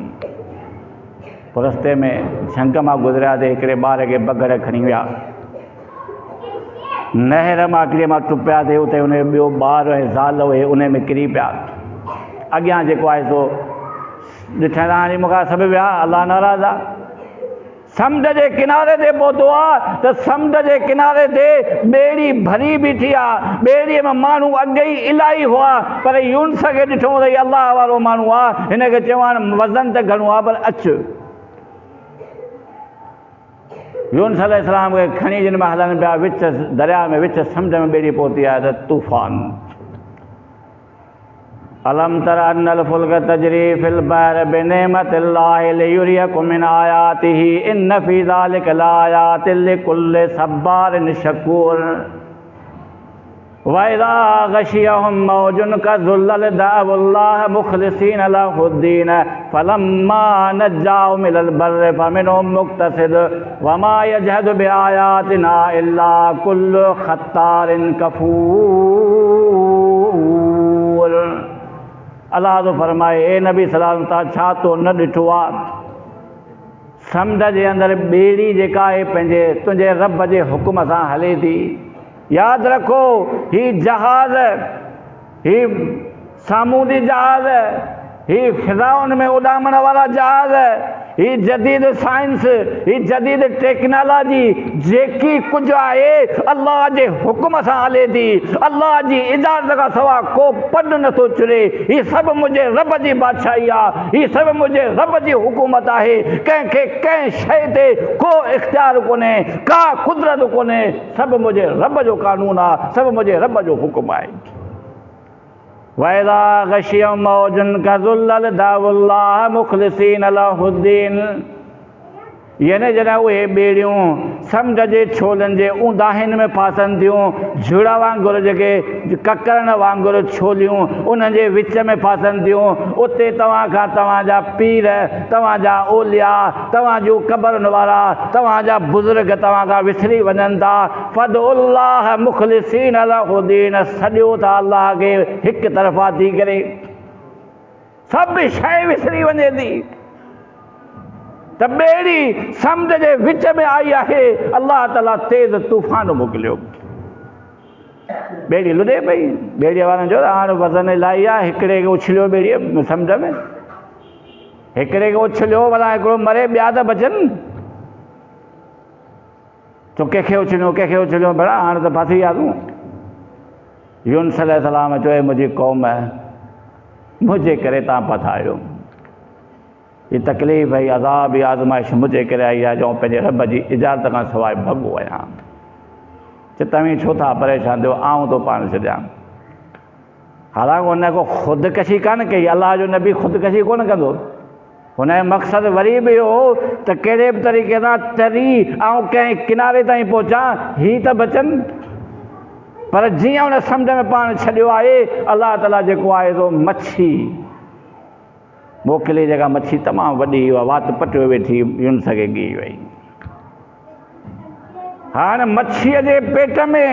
پوء رستي ۾ جهنگ مان گذريا ته هڪڙي ٻار کي بگهڙ کڻي ويا. نهر مان هڪڙي مان ٽپيا ته اتي ان جو ٻيو ٻار ۽ زال اهي ان ۾ ڪري پيا. اڳيان جيڪو آهي سو ڏٺائين ته هاڻي مون کان سڀ ويا، الله ناراض آ. سمنڊ جي ڪناري تي پهتو آ ته سمنڊ جي ڪناري تي ٻيڙي ڀري بيٺي آ. ٻيڙيء ۾ ماڻهو اڳي ئي الاهي هئا، پر يونس کي ڏٺو ته هي الله وارو ماڻهو آ، هن کي چيو هاڻ وزن ته گهڻو آ پر اچ. يونس عليه السلام کي کڻي جن ۾ هلن پيا، وچ درياء ۾ وچ سمنڊ ۾ ٻيڙي پهتي آهي ته طوفان. الم تر ان الفلک تجري في البحر بنعمت الله ليريڪم من آياته ان في ذلک لآيات لڪل صبار شڪور. واذا غشيهم موج كالظلل دعوا الله مخلصين له الدين فلما نجاهم الى البر فمنهم مقتصد وما يجحد بآياتنا الا كل ختار ڪفور. الله ٿو فرمائي اي نبي صلي الله عليه وسلم تان ڇا تو نه ڏٺو آ سمنڊ جي اندر ٻيڙي جيڪا آهي پنهنجي تنهنجي رب جي حڪم سان هلي ٿي. ياد رکو هي جهاز، هي سامونڊي جهاز، هي فضائن ۾ اڏامڻ وارا جهاز، هي جديد سائنس، هي جديد ٽيڪنالاجي جيڪي ڪجهه آهي الله جي حڪم سان هلي ٿي، الله جي اجازت کان سوا ڪو پن نٿو چري، هي سڀ منهنجي رب جي بادشاهي آ، هي سڀ منهنجي رب جي حڪومت آهي، ڪنهن کي ڪنهن شيء تي ڪو اختيار ڪونهي، ڪا قدرت ڪونهي. سڀ منهنجي رب جو قانون آ، سڀ منهنجي رب جو حڪم آهي. واذا غشيهم موج كالظلل دعوا الله مخلصين له الدين. يعني جڏهن اهي ٻيڙيون سمنڊ جي ڇولن جي اونداهين ۾ ڦاسن ٿيون، جهڙ وانگر جيڪي ڪڪرن وانگر ڇوليون انهن جي وچ ۾ ڦاسن ٿيون، اتي توهان کان توهان جا پير، توهان جا اولياء، توهان جون قبرن وارا، توهان جا بزرگ توهان کان وسري وڃن ٿا. فادعوا الله مخلصين له الدين سڏيو ٿا الله کي هڪ طرفا ٿي ڪري. سڀ شيء وسري وڃي ٿي ته ٻيڙي سمنڊ جي وچ ۾ آئي آهي، الله تعاليٰ تيز طوفان موڪليو، ٻيڙي لڏي پئي، ٻيڙيء وارن چيو ته هاڻ وزن الاهي آهي، هڪڙي کي اڇليو ٻيڙيء ۾ سمنڊ ۾، هڪڙي کي اڇليو ڀلا هڪڙو مري ٻيا ته بچن، تو ڪنهن کي اڇليو ڪنهن کي اڇليو ڀلا هاڻ ته ڦاسي وياسون. يونس عليه السلام چيو اي منهنجي قوم منهنجي ڪري تان ڦاٿا آهيو، هي تڪليف هي عذاب هي آزمائش منهنجي ڪري آئي آهي جو آئون پنهنجي رب جي اجازت کان سواء ڀڳو آهيان. چي توهين ڇو ٿا پريشان ٿيو آئون ٿو پاڻ ڇڏيان. حالانڪ هن ڪو خودڪشي ڪانه ڪئي، الله جو نبي خودڪشي ڪونه ڪندو. هن جو مقصد وري به اهو هو ته ڪهڙي به طريقي سان تري آئون ڪنهن ڪناري تائين پهچان، هي ته بچن. پر جيئن هن سمنڊ ۾ پاڻ ڇڏيو آهي، الله تعاليٰ جيڪو آهي سو مڇي موڪلي، جيڪا مڇي تمام وڏي هئي، اها وات پٽيو ويٺي يونس کي ڳهي وئي. هاڻ مڇيء جي پيٽ ۾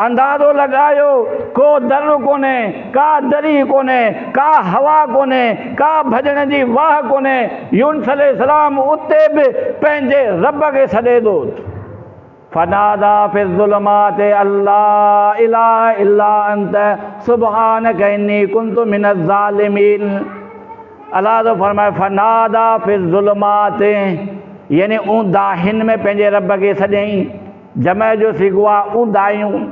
اندازو لڳايو، ڪو در ڪونهي، ڪا دري ڪونهي، ڪا هوا ڪونهي، ڪا ڀڄڻ جي واهه ڪونهي. يونس عليه السلام اتي به پنهنجي رب کي سڏي ٿو. فناديٰ في الظلمات ان لا اله الا انت سبحانک اني ڪنت من الظالمين. الله ٿو فرمائي فناديٰ في الظلمات يعني اونداهين ۾ پنهنجي رب کي سڏيائين. جمع جو صيغو آهي اونداهيون.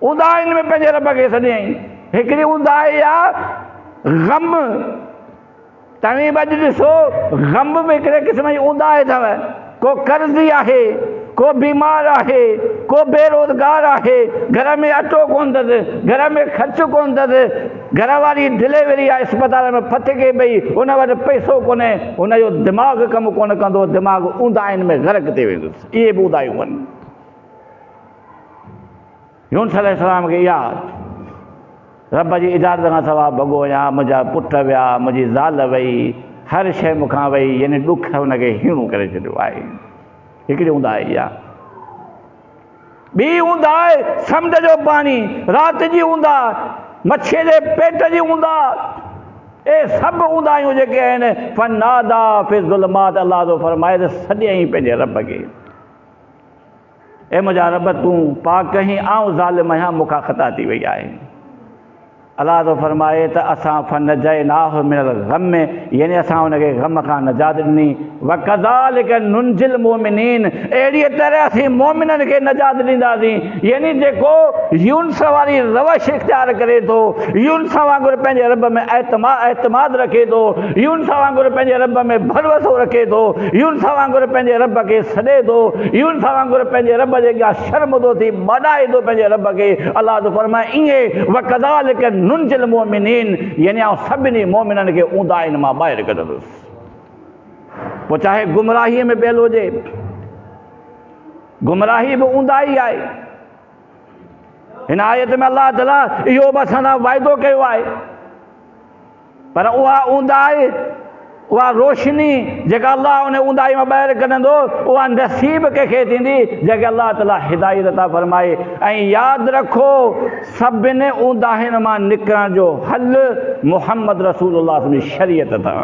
اونداهين ۾ پنهنجي رب کي سڏيائين. هڪڙي اونداهي آ غم. توهين به اڄ ڏسو غم به هڪڙي قسم جي اونداهي اٿو. ڪو قرضي آهي، ڪو بيمار آهي، ڪو بيروزگار آهي، گهر ۾ اٽو ڪونه اٿس، گهر ۾ خرچ ڪونه اٿس، گهر واري ڊليوري آ اسپتال ۾ ڦٿڪي پئي، ان وٽ پئسو ڪونهي، هن جو دماغ ڪم ڪونه ڪندو، دماغ اونداهين ۾ غرق ٿي ويندس. اهي به اونداهيون آهن. يونس عليه السلام کي اها رب جي اجازت کان سواء ڀڳو وڃان، منهنجا پٽ ويا، منهنجي زال وئي، هر شيء مون کان وئي، يعني ڏک هن کي هيڻو ڪري ڇڏيو آهي. هڪڙي اونداهي اها. ٻي اونداهي سمنڊ جو پاڻي، رات جي اونداهه، مڇيء جي پيٽ جي اونداهه، اهي سڀ اونداهيون جيڪي آهن، فناديٰ في الظلمات الله ٿو فرمائي ته سڏيائين پنهنجي رب کي، اي منهنجا رب تون پاڪ آهين، آئون ظالم آهيان، مون کان خطا ٿي وئي آهي. الله ٿو فرمائي ته اسان فنجيناه من الغم يعني اسان ان کي غم کان نجات ڏني، وڪذالڪ ننجي المؤمنين اهڙيء طرح اسين مؤمنن کي نجات ڏينداسين، يعني جيڪو يونس واري روش اختيار ڪري ٿو، يونس وانگر پنهنجي رب ۾ اعتماد رکي ٿو، يونس وانگر پنهنجي رب ۾ ڀروسو رکي ٿو، يونس وانگر پنهنجي رب کي سڏي ٿو، يونس وانگر پنهنجي رب جي اڳيان شرمندو ٿي ٻاڏائي ٿو پنهنجي رب کي، الله ٿو فرمائي ائين وڪذالڪ ننجي المؤمنين يعني آئون سڀني مؤمنن کي اونداهين مان ٻاهر ڪڍندس، پوء چاهي گمراهيء ۾ پيل هجي، گمراهي به اونداهي آهي. هن آيت ۾ الله تعاليٰ اهو به اسان سان وعدو ڪيو آهي. پر اها اونداهي، اها روشني جيڪا الله ان اونداهي مان ٻاهر ڪڍندو، اها نصيب ڪنهن کي ٿيندي؟ جنهن کي الله تعاليٰ هدايت عطا فرمائي. ۽ ياد رکو سڀني اونداهين مان نڪرڻ جو حل محمد رسول الله صلي الله عليه وسلم جي شريعت اٿو.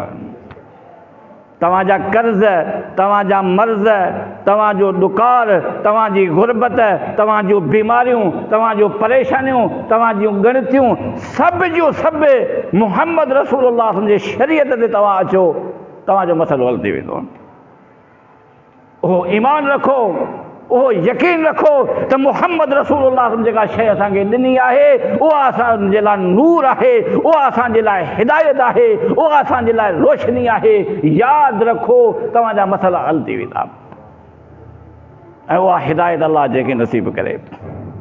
توهان جا قرض، توهان جا مرض، توهان جو ڏڪار، توهان جي غربت، توهان جون بيماريون، توهان جون پريشانيون، توهان جون ڳڻتيون، سڀ جون سڀ محمد رسول الله صلعم جي شريعت تي توهان اچو، توهان جو مسئلو حل ٿي ويندو. اهو ايمان رکو، اهو يقين رکو ته محمد رسول الله صلعم جيڪا شيء اسان کي ڏني آهي، اها اسان جي لاء نور آهي، اها اسان جي لاء هدايت آهي، اها اسان جي لاء روشني آهي. ياد رکو توهان جا مسئلا حل ٿي ويندا ۽ اها هدايت الله جنهن کي نصيب ڪري.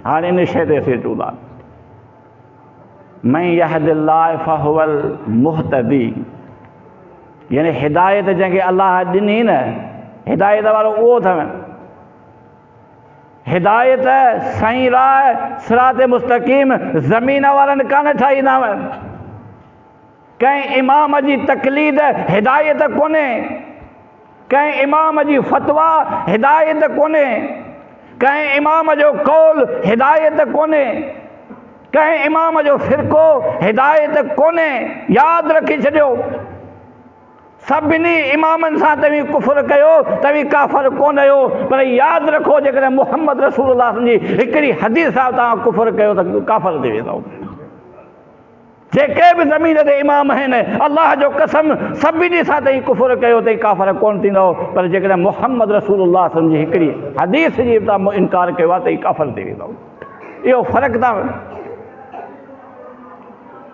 هاڻي ان شيء تي اسين اچون ٿا. من يهد الله فهو المهتدي. يعني هدايت جنهن کي الله ڏني نه، هدايت وارو اهو اٿو. هدايت، سائين راهه، صراط مستقيم، زمين وارن ڪانه ٺاهيندا. ڪنهن امام جي تقليد هدايت ڪونهي، ڪنهن امام جي فتويٰ هدايت ڪونهي، ڪنهن امام جو قول هدايت ڪونهي، ڪنهن امام جو فرقو هدايت ڪونهي. ياد رکي ڇڏيو، سڀني امامن سان توهين ڪفر ڪيو، توهين ڪافر ڪونه آهيو، پر ياد رکو جيڪڏهن محمد رسول الله جي هڪڙي حديث سان توهان ڪفر ڪيو ته ڪافر ٿي ويندؤ. جيڪي به زمين تي امام آهن، الله جو قسم سڀني سان توهين ڪفر ڪيو توهين ڪافر ڪونه ٿيندؤ، پر جيڪڏهن محمد رسول الله صلعم جي هڪڙي حديث جي توهان انڪار ڪيو آهي توهين ڪافر ٿي ويندؤ. اهو فرق اٿو،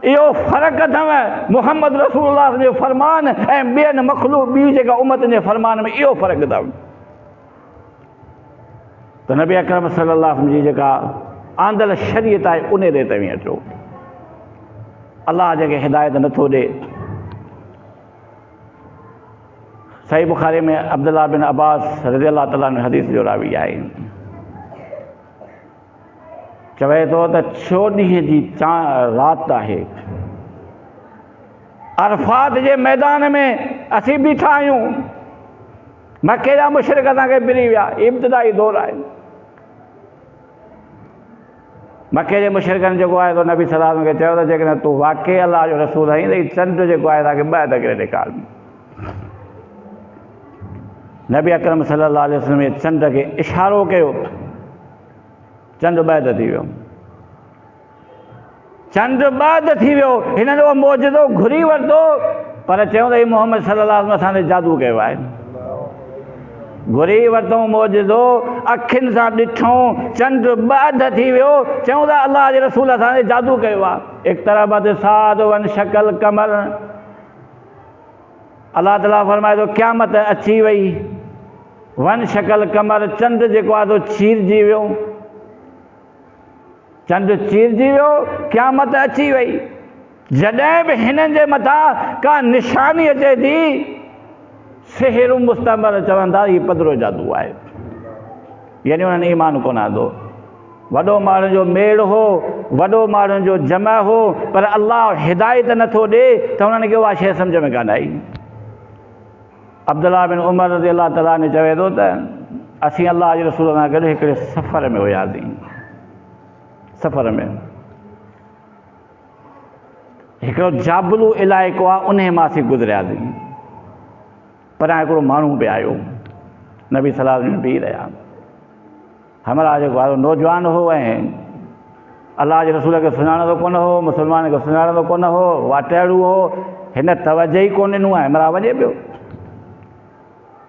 اهو فرق اٿو محمد رسول الله صلعم جي فرمان ۽ ٻين مخلوق ٻي جيڪا امتن جي فرمان ۾ اهو فرق اٿو. ته نبي اڪرم صلي الله عليه وسلم جي جيڪا آندل شريعت آهي ان تي توهين اچو. الله جنهن کي هدايت نٿو ڏي. صحيح بخاري ۾ عبدالله بن عباس رضي الله تعالٰي عنه حديث جو راوي آهي، چوي ٿو ته 14 جي رات آهي، عرفات جي ميدان ۾ اسين بيٺا آهيون، مڪي جا مشرڪ اسان کي ڦري ويا، ابتدائي دور آهي. مڪي جي مشرڪن جيڪو آهي سو نبي صلي الله عليه وسلم کي چيو ته جيڪڏهن تون واقعي الله جو رسول آهين ته هي چنڊ جيڪو آهي اسان کي ٻه اڌ ڪري ڏيکار. نبي اڪرم صلي الله عليه وسلم چنڊ کي اشارو ڪيو، چنڊ ٻه اڌ ٿي ويو. چنڊ ٻه اڌ ٿي ويو. هنن اهو معجزو گهري ورتو، پر چيو ته هي محمد صلي الله عليه وسلم اسان تي جادو ڪيو آهي. گهري ورتئون معجزو، اکين سان ڏٺئون، چنڊ ٻه اڌ ٿي ويو، چيون ته الله جي رسول اسان تي جادو ڪيو آهي. اقتربت الساعة وانشق القمر، الله تعاليٰ فرمائي ٿو قيامت اچي وئي، وانشق القمر، چنڊ جيڪو آهي سو چيرجي ويو. چنڊ چيرجي ويو، قيامت اچي وئي. جڏهن به هنن جي مٿان ڪا نشاني اچي ٿي، سحر مستمر چون ٿا هي پڌرو جادو آهي، يعني انهن ايمان ڪونه آندو. وڏو ماڻهن جو ميڙ هو، وڏو ماڻهن جو جمع هو، پر الله هدايت نٿو ڏي ته انهن کي اها شيء سمجهه ۾ ڪانه آئي. عبدالله بن عمر رضي الله تعالٰي عنه چوي ٿو ته اسين الله جي رسول سان گڏ هڪڙي سفر ۾ هياسين. سفر ۾ هڪڙو جابلو علائقو آهي، انهي مان اسين گذرياسين. پريان هڪڙو ماڻهو به آيو، نبي صلي الله عليه وسلم بيهي رهيا. همراهه جيڪو آهي نوجوان هو ۽ الله جي رسول کي سڃاڻندو ڪونه هو، مسلمان کي سڃاڻندو ڪونه هو، واٽهڙو هو، هن توجه ئي ڪونه ڏنو ۽ همراهه وڃي پيو.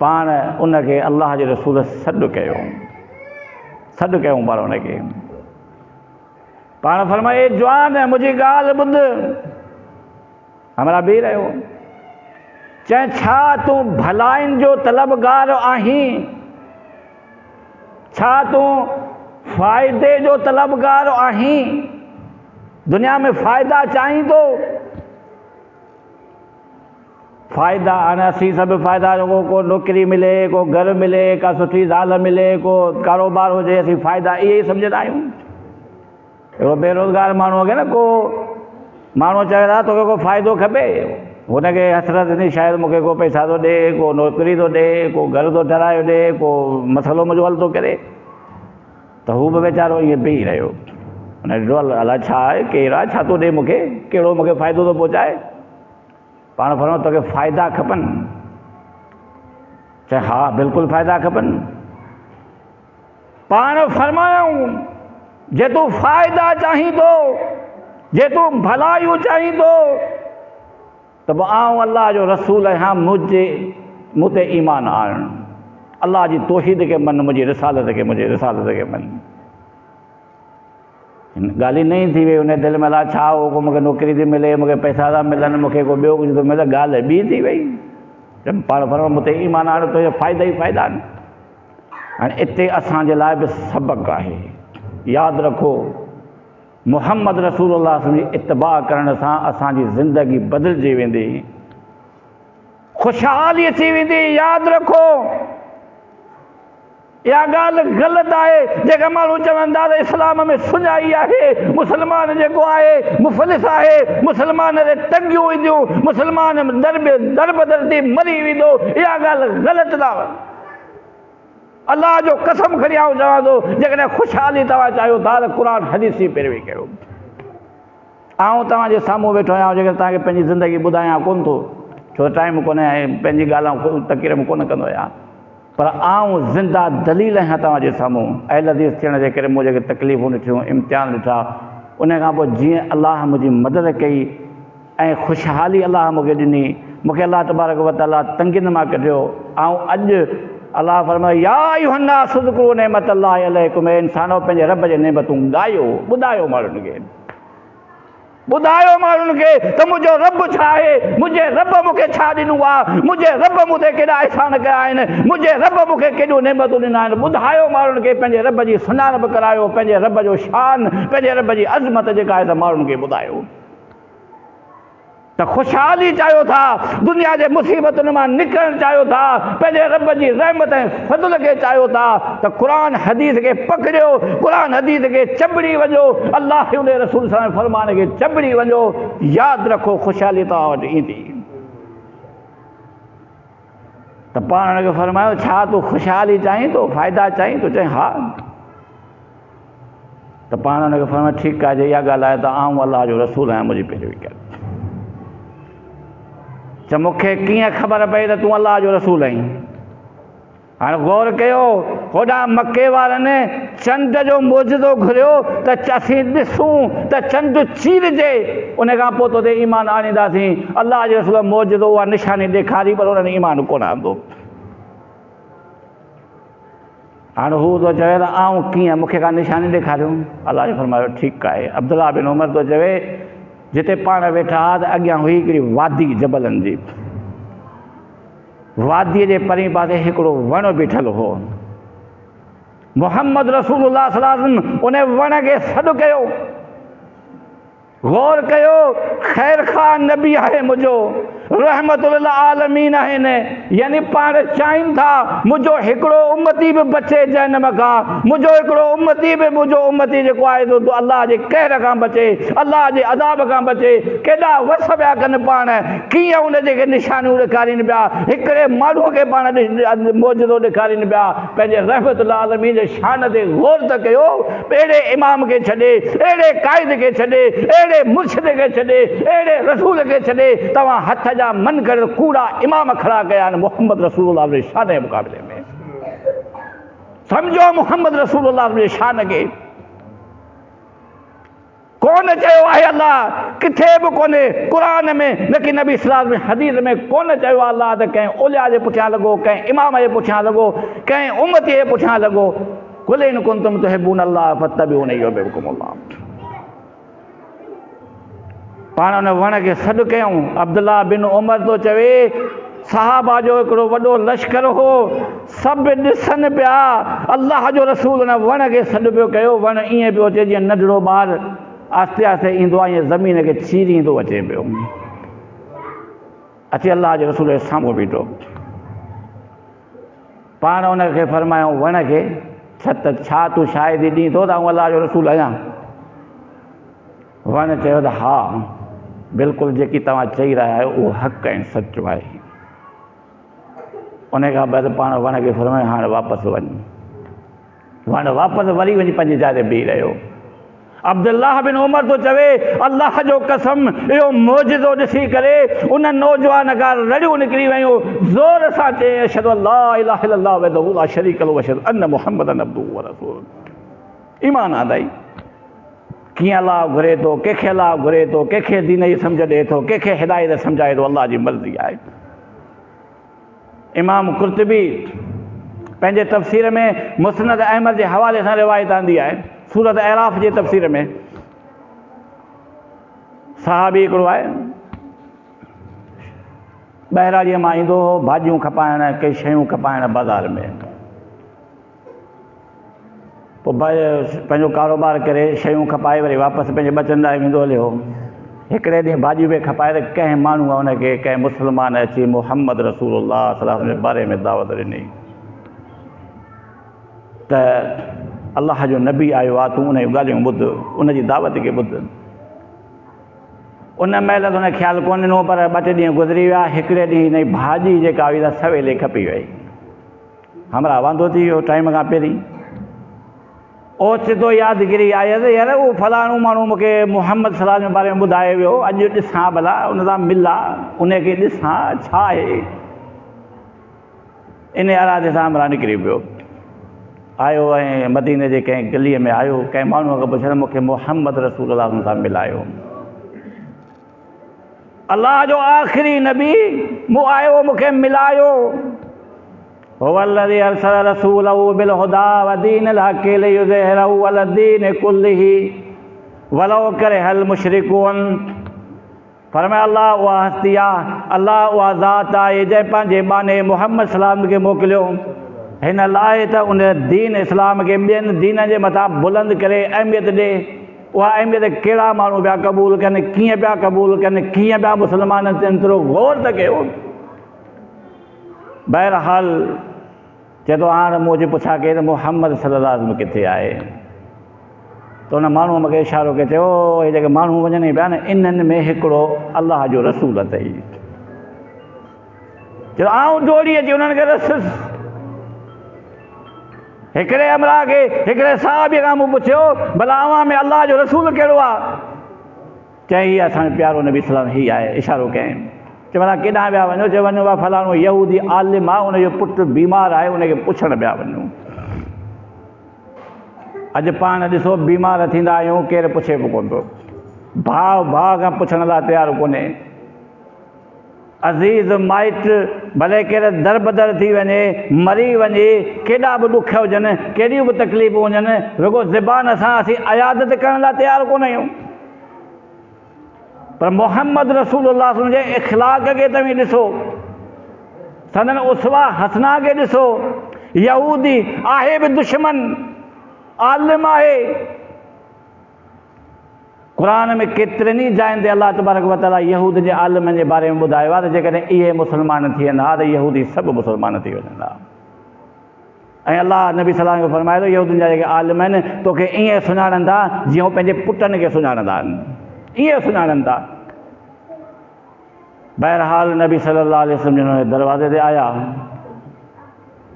پاڻ ان کي الله جي رسول سڏ ڪيو، سڏ ڪيو پاڻ ان کي. پاڻ فرمايو اي جوان منهنجي ڳالهه ٻڌ. همراهه بيهي رهيو. چيائين ڇا تون ڀلائين جو طلبگار آهين؟ ڇا تون فائدي جو طلبگار آهين؟ دنيا ۾ فائدا چاهين ٿو؟ فائدا هاڻي اسين سڀ فائدا رڳو ڪو نوڪري ملي، ڪو گهر ملي، ڪا سٺي زال ملي، ڪو ڪاروبار هجي، اسين فائدا اهي ئي سمجهندا آهيون. اهو بيروزگار ماڻهوء کي نه ڪو ماڻهو چوي ٿا توکي ڪو فائدو کپي، هن کي حسرت ٿيندي شايد مون کي ڪو پئسا ٿو ڏي، ڪو نوڪري ٿو ڏي، ڪو گهر ٿو ٺهرايو ڏي، ڪو مسئلو منهنجو حل ٿو ڪري. ته هو به ويچارو ائين بيهي رهيو. هن ڏٺو الائي ڇا آهي، ڪير آهي، ڇا ٿو ڏي مون کي، ڪهڙو مون کي فائدو ٿو پهچائي. پاڻ فرمايو توکي فائدا کپن؟ چي ها بلڪل فائدا کپن. پاڻ فرمايائون جي تون فائدا چاهين ٿو، جي تون ڀلايون چاهين ٿو ته پوء آئون الله جو رسول آهيان، مون تي ايمان آڻ، الله جي توحيد کي مڃ، منهنجي رسالت کي، منهنجي رسالت کي مڃ. ڳالهه ئي نئين ٿي وئي هن دل ۾ الاء ڇا هو، ڪو مونکي نوڪري ٿي ملي، مونکي پئسا ٿا ملن، مونکي ڪو ٻيو ڪجهه ٿو ملي، ڳالهه ٻي ٿي وئي. پاڻ فرمايو مون تي ايمان آڻ، تنهنجا فائدا ئي فائدا آهن. هاڻي اتي اسان جي لاء به سبق آهي، ياد رکو محمد رسول الله صلي الله عليه وسلم جي اتباع ڪرڻ سان اسان جي زندگي بدلجي ويندي. خوشحالي اچي ويندي. ياد رکو اها ڳالهه غلط آهي جيڪا ماڻهو چون ٿا ته اسلام ۾ سڃائي آهي، مسلمان جيڪو آهي مفلس آهي، مسلمان تي تنگيون اينديون، مسلمان دربدر ٿي مري ويندو، اها ڳالهه غلط آهي. الله جو قسم کڻي آئون چوان ٿو جيڪڏهن خوشحالي توهان چاهيو ٿا ته قرآن حديث جي پيروي ڪيو. آئون توهان جي سامهون ويٺو آهيان جيڪڏهن توهان کي پنهنجي زندگي ٻڌايان ڪونه ٿو ڇو ته ٽائيم ڪونهي ۽ پنهنجي ڳالهه آئون تقرير ۾ ڪونه ڪندو آهيان پر آئون زنده دليل آهيان توهان جي سامهون. اهل حديث ٿيڻ جي ڪري مون جيڪي تڪليفون ڏٺيون، امتحان ڏٺا، ان کان پوء جيئن الله منهنجي مدد ڪئي ۽ خوشحالي الله مون کي ڏني، مون کي الله تبارڪ و تعاليٰ تنگين مان ڪڍيو، آئون اڄ الله فرمايو، يا ايها الناس اذڪروا نعمت الله عليڪم اي انسانؤ پنهنجي رب جي نعمتون ڳايو، ٻڌايو ماڻهن کي. ٻڌايو ماڻهن کي ته منهنجو رب ڇا آهي، منهنجي رب مون کي ڇا ڏنو آهي، منهنجي رب مون تي ڪيڏا احسان ڪيا آهن، منهنجي رب مون کي ڪيڏيون نعمتون ڏنيون آهن، ٻڌايو ماڻهن کي پنهنجي رب جي سڃاڻپ ڪرايو، پنهنجي رب جو شان، پنهنجي رب جي عظمت جيڪا آهي سا ماڻهن کي ٻڌايو. ته خوشحالي چاهيو ٿا، دنيا جي مصيبتن مان نڪرڻ چاهيو ٿا، پنهنجي رب جي رحمت ۽ فضل کي چاهيو ٿا ته قرآن حديث کي پڪڙيو، قرآن حديث کي چنبڙي وڃو، الله ۽ ان جي رسول صلي الله عليه وسلم فرمان کي چنبڙي وڃو، ياد رکو خوشحالي توهان وٽ ايندي. ته پاڻ ان کي فرمايو، ڇا تون خوشحالي چاهين ٿو، فائدا چاهين ٿو؟ چيائين ها. ته پاڻ ان کي فرمايو، ٺيڪ آهي، جي اها ڳالهه آهي ته آئون الله جو رسول آهيان، منهنجي پيروي ڪر. چي مون کي ڪيئن خبر پئي ته تون الله جو رسول آهين؟ هاڻ غور ڪيو، هوڏانهن مڪي وارن چنڊ جو معجزو گهريو ته اسين ڏسون ته چنڊ چيرجي، ان کان پوء تو تي ايمان آڻينداسين. الله جي رسول معجزو اها نشاني ڏيکاري پر انهن ايمان ڪونه آندو. هاڻ هو ٿو چوي ته آئون ڪيئن، مون کي ڪا نشاني ڏيکاريو. الله جي فرمايو ٺيڪ آهي. عبدالله بن عمر ٿو چوي جتي پاڻ ويٺا ها ته اڳيان هئي هڪڙي وادي جبلن جي. واديء جي پرئين پاسي هڪڙو وڻ بيٺل هو. محمد رسول الله صلي الله عليه وسلم ان وڻ کي سڏ ڪيو. غور ڪيو، خير خواهه نبي آهي منهنجو، رحمت للعالمين آهن، يعني پاڻ چاهين ٿا منهنجو هڪڙو امتي به بچي جهنم کان، منهنجو هڪڙو امتي به منهنجو امتي جيڪو آهي سو الله جي قهر کان بچي، الله جي عذاب کان بچي، ڪيڏا وس پيا ڪن پاڻ، ڪيئن ان جي کي نشانيون ڏيکارين پيا، هڪڙي ماڻهوء کي پاڻ معجزو ڏيکارين پيا، پنهنجي رحمت للعالمين جي شان تي غور ته ڪيو، اهڙي امام کي ڇڏي، اهڙي قائد کي ڇڏي، اهڙي مرشد کي ڇڏي، اهڙي رسول کي ڇڏي، توهان هٿ جا من گهڙت ڪوڙا امام کڙا ڪيا آهن محمد رسول الله جي شان جي مقابلي ۾. سمجهو محمد رسول الله جي شان کي. ڪونه چيو آهي الله ڪٿي به ڪونهي قرآن ۾ نه ڪي نبي صلي الله عليه وسلم حديث ۾ ڪونه چيو آهي الله ته ڪنهن اولياء جي پٺيان لڳو ڪنهن امام جي پٺيان لڳو ڪنهن امتي جي پٺيان لڳو قل ان ڪنتم تحبون الله فاتبعوني يحببڪم الله پاڻ ان وڻ کي سڏ ڪيائون. عبدالله بن عمر ٿو چوي، صحابه جو هڪڙو وڏو لشڪر هو، سڀ ڏسن پيا، الله جو رسول ان وڻ کي سڏ پيو ڪيو، وڻ ائين پيو اچي جيئن ننڍڙو ٻار آهستي آهستي ايندو آهي، ائين زمين کي چيريندو اچي پيو. اچي الله جي رسول جي سامهون بيٺو. پاڻ ان کي فرمايائون، وڻ کي، ڇت، ڇا تون شاهدي ڏين ٿو ته آئون الله جو رسول آهيان؟ وڻ چيو ته ها، بلڪل جيڪي توهان چئي رهيا آهيو اهو حق ۽ سچ آهي. ان کان بعد پاڻ وڻ کي فرمايو هاڻ واپس وڃ. وڻ واپس وري وڃي پنهنجي جاء تي بيهي رهيو. عبدالله بن عمر ٿو چوي، الله جو قسم اهو معجزو ڏسي ڪري ان نوجوان کان رڙيون نڪري ويون، زور سان چيائين اشهد ان لا اله الا الله وحده لا شريڪ له واشهد ان محمدا عبده ورسوله. ايمان آندائين. ڪيئن الله گهري ٿو، ڪنهن کي الله گهري ٿو، ڪنهن کي دين جي سمجهه ڏئي ٿو، ڪنهن کي هدايت سمجهائي ٿو، الله جي مرضي آهي. امام قرطبي پنهنجي تفسير ۾ مسند احمد جي حوالي سان روايت آندي آهي، سورة اعراف جي تفسير ۾ صحابي هڪڙو آهي، ٻهراڙيء مان ايندو هو ڀاڄيون کپائڻ، ڪي شيون کپائڻ بازار ۾. پوء پنهنجو ڪاروبار ڪري شيون کپائي وري واپس پنهنجي ٻچن ڏانهن ويندو هليو. هڪڙي ڏينهن ڀاڄيون پئي کپائي ته ڪنهن ماڻهوء ان کي ڪنهن مسلمان اچي محمد رسول الله صلي الله عليه وسلم جي باري ۾ دعوت ڏني ته الله جو نبي آيو آ تون ان جون ڳالهيون ٻڌ ان جي دعوت کي ٻڌ. ان مهل ته هن خيال ڪونه ڏنو پر ٻه ٽي ڏينهن گذري ويا هڪڙي ڏينهن هن جي ڀاڄي جيڪا هئي سا سويلي کپي وئي. همراهه واندو ٿي ويو ٽائيم کان پهرين. اوچتو يادگيري آيس يار اهو فلاڻو ماڻهو مون کي محمد صلي الله عليه وسلم جي باري ۾ ٻڌائي ويو اڄ ڏسان ڀلا ان سان ملان ان کي ڏسان ڇا آهي. ان ارادي سان همراهه نڪري پيو. آيو ۽ مديني جي ڪنهن گليء ۾ آيو ڪنهن ماڻهوء کان پڇيو ته مون کي محمد رسول الله سان ملايو. الله جو آخري نبي مون آيو مون کي ملايو. هو الذي ارسل رسوله بالهدى ودين الحق ليظهره على الدين كله ولو ڪره المشرڪون. فرمايو الله اها هستي آ، الله اها ذات آهي جنهن پنهنجي ٻانهي محمد صلي الله عليه وسلم کي موڪليو هن لاء ته ان دين اسلام کي ٻين دينن جي مٿان بلند ڪري اهميت ڏي. اها اهميت ڪهڙا ماڻهو پيا قبول ڪن، ڪيئن پيا قبول ڪن، ڪيئن پيا مسلمان ٿين، ٿورو غور ته ڪيو. بهرحال چئي ٿو هاڻ مون اچي پڇا ڪئي ته محمد صلي الله عليه وسلم ڪٿي آهي؟ ته ان ماڻهوء مون کي اشارو ڪري چيو اهي جيڪي ماڻهو وڃن ئي پيا نه انهن ۾ هڪڙو الله جو رسول اٿئي. چيو آئون ڊوڙي اچي انهن کي رسيس. هڪڙي همراهه کي هڪڙي صحابي کان مون پڇيو ڀلا اوهان ۾ الله جو رسول ڪهڙو آهي؟ چيائين هي اسان جو پيارو نبي صلي الله عليه وسلم هي آهي اشارو ڪيائين. چيو ڀلا ڪيڏانهن پيا وڃو؟ چيو وڃون پيا فلاڻو يهودي عالم آهي ان جو پٽ بيمار آهي ان کي پڇڻ پيا وڃون. اڄ پاڻ ڏسو بيمار ٿيندا آهيون ڪير پڇي به ڪونه ٿو. ڀاء ڀاء کان پڇڻ لاء تيار ڪونهي. عزيز مائٽ ڀلي ڪير دربدر ٿي وڃي، مري وڃي، ڪيڏا به ڏک هجن، ڪيڏيون به تڪليفون هجن، رڳو زبان سان اسين عيادت ڪرڻ لاء تيار ڪونه آهيون. پر محمد رسول الله صلي الله عليه وسلم جي اخلاق کي توهين ڏسو، سندن اسوه حسنه کي ڏسو، يهودي آهي به دشمن، عالم آهي. قرآن ۾ ڪيترين ئي جاين تي الله تبارڪ و تعاليٰ يهود جي عالمن جي باري ۾ ٻڌايو آهي ته جيڪڏهن اهي مسلمان ٿين ها ته يهودي سڀ مسلمان ٿي وڃن ها. ۽ الله نبي صلي الله عليه وسلم کي فرمايو ته يهودين جا جيڪي عالم آهن توکي ائين سڃاڻن ٿا جيئن هو پنهنجي پٽن کي سڃاڻندا آهن، ائين سڃاڻن ٿا. بهرحال نبي صلي الله عليه وسلم جن ان جي دروازي تي آيا.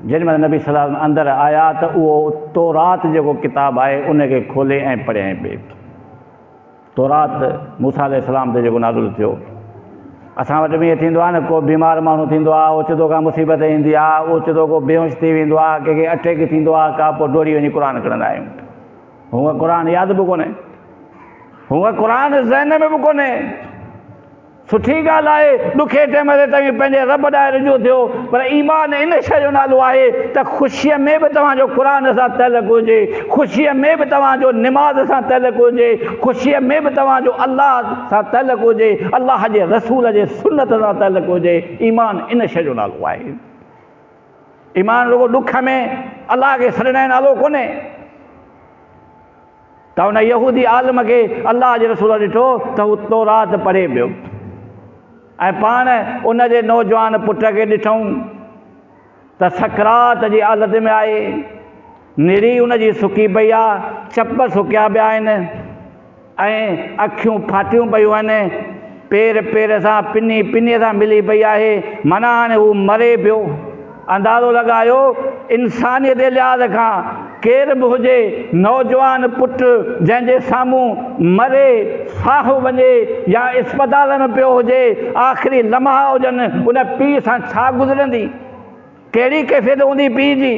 جيڏي مهل نبي صلي الله عليه وسلم اندر آيا ته اهو تورات جيڪو ڪتاب آهي ان کي کولي ۽ پڙهيائين پئي. تورات موسيٰ عليه السلام تي جيڪو نازل ٿيو. اسان وٽ به ائين ٿيندو آهي نه ڪو بيمار ماڻهو ٿيندو آهي اوچتو ڪا مصيبت ايندي آهي اوچتو ڪو بيهوش ٿي ويندو آهي ڪنهن کي اٽيڪ ٿيندو آهي ڪا پوء ڊوڙي وڃي قرآن کڻندا آهيون. هونء قرآن ياد به ڪونهي. هونء قرآن ذهن ۾ به ڪونهي. سٺي ڳالهه آهي، ڏکي ٽيم تي توهين پنهنجي رب ڏانهن رجوع ٿيو، پر ايمان ان شيء جو نالو آهي ته خوشيء ۾ به توهان جو قرآن سان تعلق هجي، خوشيء ۾ به توهان جو نماز سان تعلق هجي، خوشيء ۾ به توهان جو الله سان تعلق هجي، الله جي رسول جي سنت سان تعلق هجي، ايمان ان شيء جو نالو آهي. ايمان رڳو ڏک ۾ الله کي سڏڻ جو نالو ڪونهي. ته ان يهودي عالم کي الله جي رسول ڏٺو ته هو تورات پڙهي پيو ۽ پاڻ ان جي نوجوان پٽ کي ڏٺائون ته سڪرات جي حالت ۾ آهي، نڙي ان جي سڪي پئي آ، چپ سڪيا پيا آهن ۽ اکيون ڦاٽيون پيون آهن، پير پير سان پني پني سان ملي پئي آهي، معنيٰ هاڻي هو مري پيو. اندازو لڳايو انسانيت جي لحاظ کان ڪير به هجي نوجوان پٽ جنهن جي سامهون مري ساهه وڃي يا اسپتال ۾ پيو هجي آخري لمحا هجن ان پيء سان ڇا گذرندي ڪهڙي ڪيفيت هوندي پيء جي.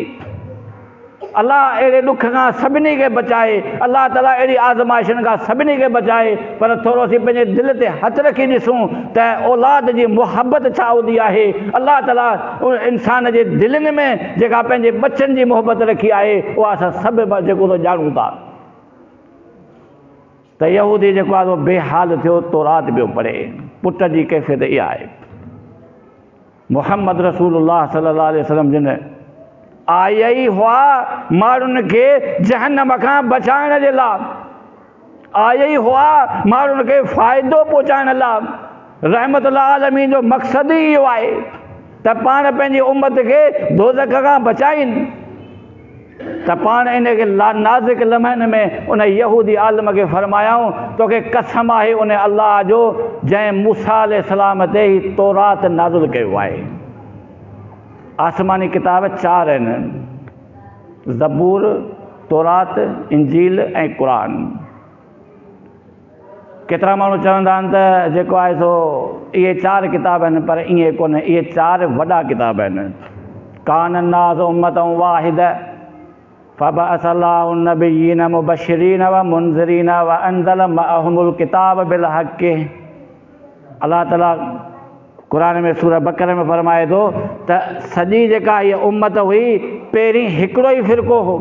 الله اهڙي ڏک کان سڀني کي بچائي، الله تعاليٰ اهڙي آزمائشن کان سڀني کي بچائي، پر ٿورو اسين پنهنجي دل تي هٿ رکي ڏسون ته اولاد جي محبت ڇا هوندي آهي، الله تعاليٰ انسان جي دلين ۾ جيڪا پنهنجي ٻچن جي محبت رکي آهي اها اسان سڀ جيڪو سو ڄاڻون ٿا. ته يهودي جيڪو آهي سو بي حال ٿيو تورات پيو پڙهي، پٽ جي ڪيفيت اها آهي. محمد رسول الله صلي الله عليه وسلم جن آيا ئي هئا ماڻهن کي جهنم کان بچائڻ جي لاء. آيا ئي هئا ماڻهن کي فائدو پهچائڻ لاء. رحمت للعالمين جو مقصد ئي اهو آهي ته پاڻ پنهنجي امت کي دوزخ کان بچائين. ته پاڻ ان کي نازڪ لمحن ۾ ان يهودي عالم کي فرمايائون، توکي قسم آهي ان الله جو جنهن موسيٰ عليه السلام تي هي تورات نازل ڪيو آهي. آسماني ڪتاب چار آهن، زبور، تورات، انجيل ۽ قرآن. ڪيترا ماڻهو چوندا آهن ته جيڪو آهي سو اهي چار ڪتاب آهن پر ائين ڪونهي، اهي چار وڏا ڪتاب آهن. ڪان الناس امة واحدة فبعث الله النبيين مبشرين ومنذرين وانزل معهم الڪتاب بالحق. الله تعالي قرآن ۾ سورة بقره ۾ فرمائي ٿو ته سڄي جيڪا هيء امت هئي پهرين هڪڙو ئي فرقو هو،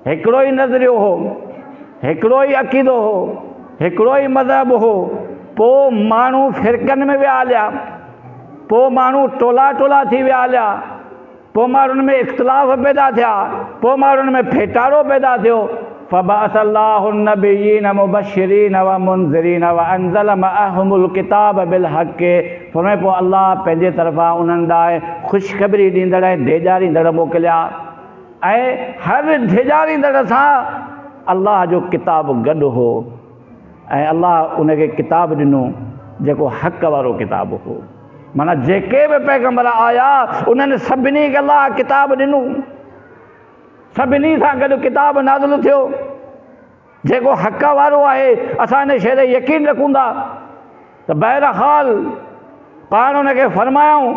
هڪڙو ئي نظريو هو، هڪڙو ئي عقيدو هو، هڪڙو ئي مذهب هو، پوء ماڻهو فرقن ۾ ويا هليا، پوء ماڻهو ٽولا ٽولا ٿي ويا هليا، پوء ماڻهن ۾ اختلاف پيدا ٿيا، پوء ماڻهن ۾ ڦيٽارو پيدا ٿيو. فبعث الله النبيين مبشرين ومنذرين وانزل معهم الڪتاب بالحق فرمائي پوء الله پنهنجي طرفان انهن ڏانهن خوشخبري ڏيندڙ ۽ ڊيڄاريندڙ موڪليا. ۽ هر ڊيڄاريندڙ سان الله جو ڪتاب گڏ هو ۽ الله ان کي ڪتاب ڏنو جيڪو حق وارو ڪتاب هو. معنيٰ جيڪي به پيغمبر آيا انهن سڀني کي الله ڪتاب ڏنو، سڀني سان گڏ ڪتاب نازل ٿيو جيڪو حق وارو آهي. اسان ان شيء تي يقين رکون ٿا ته بهرحال پاڻ ان کي فرمايائون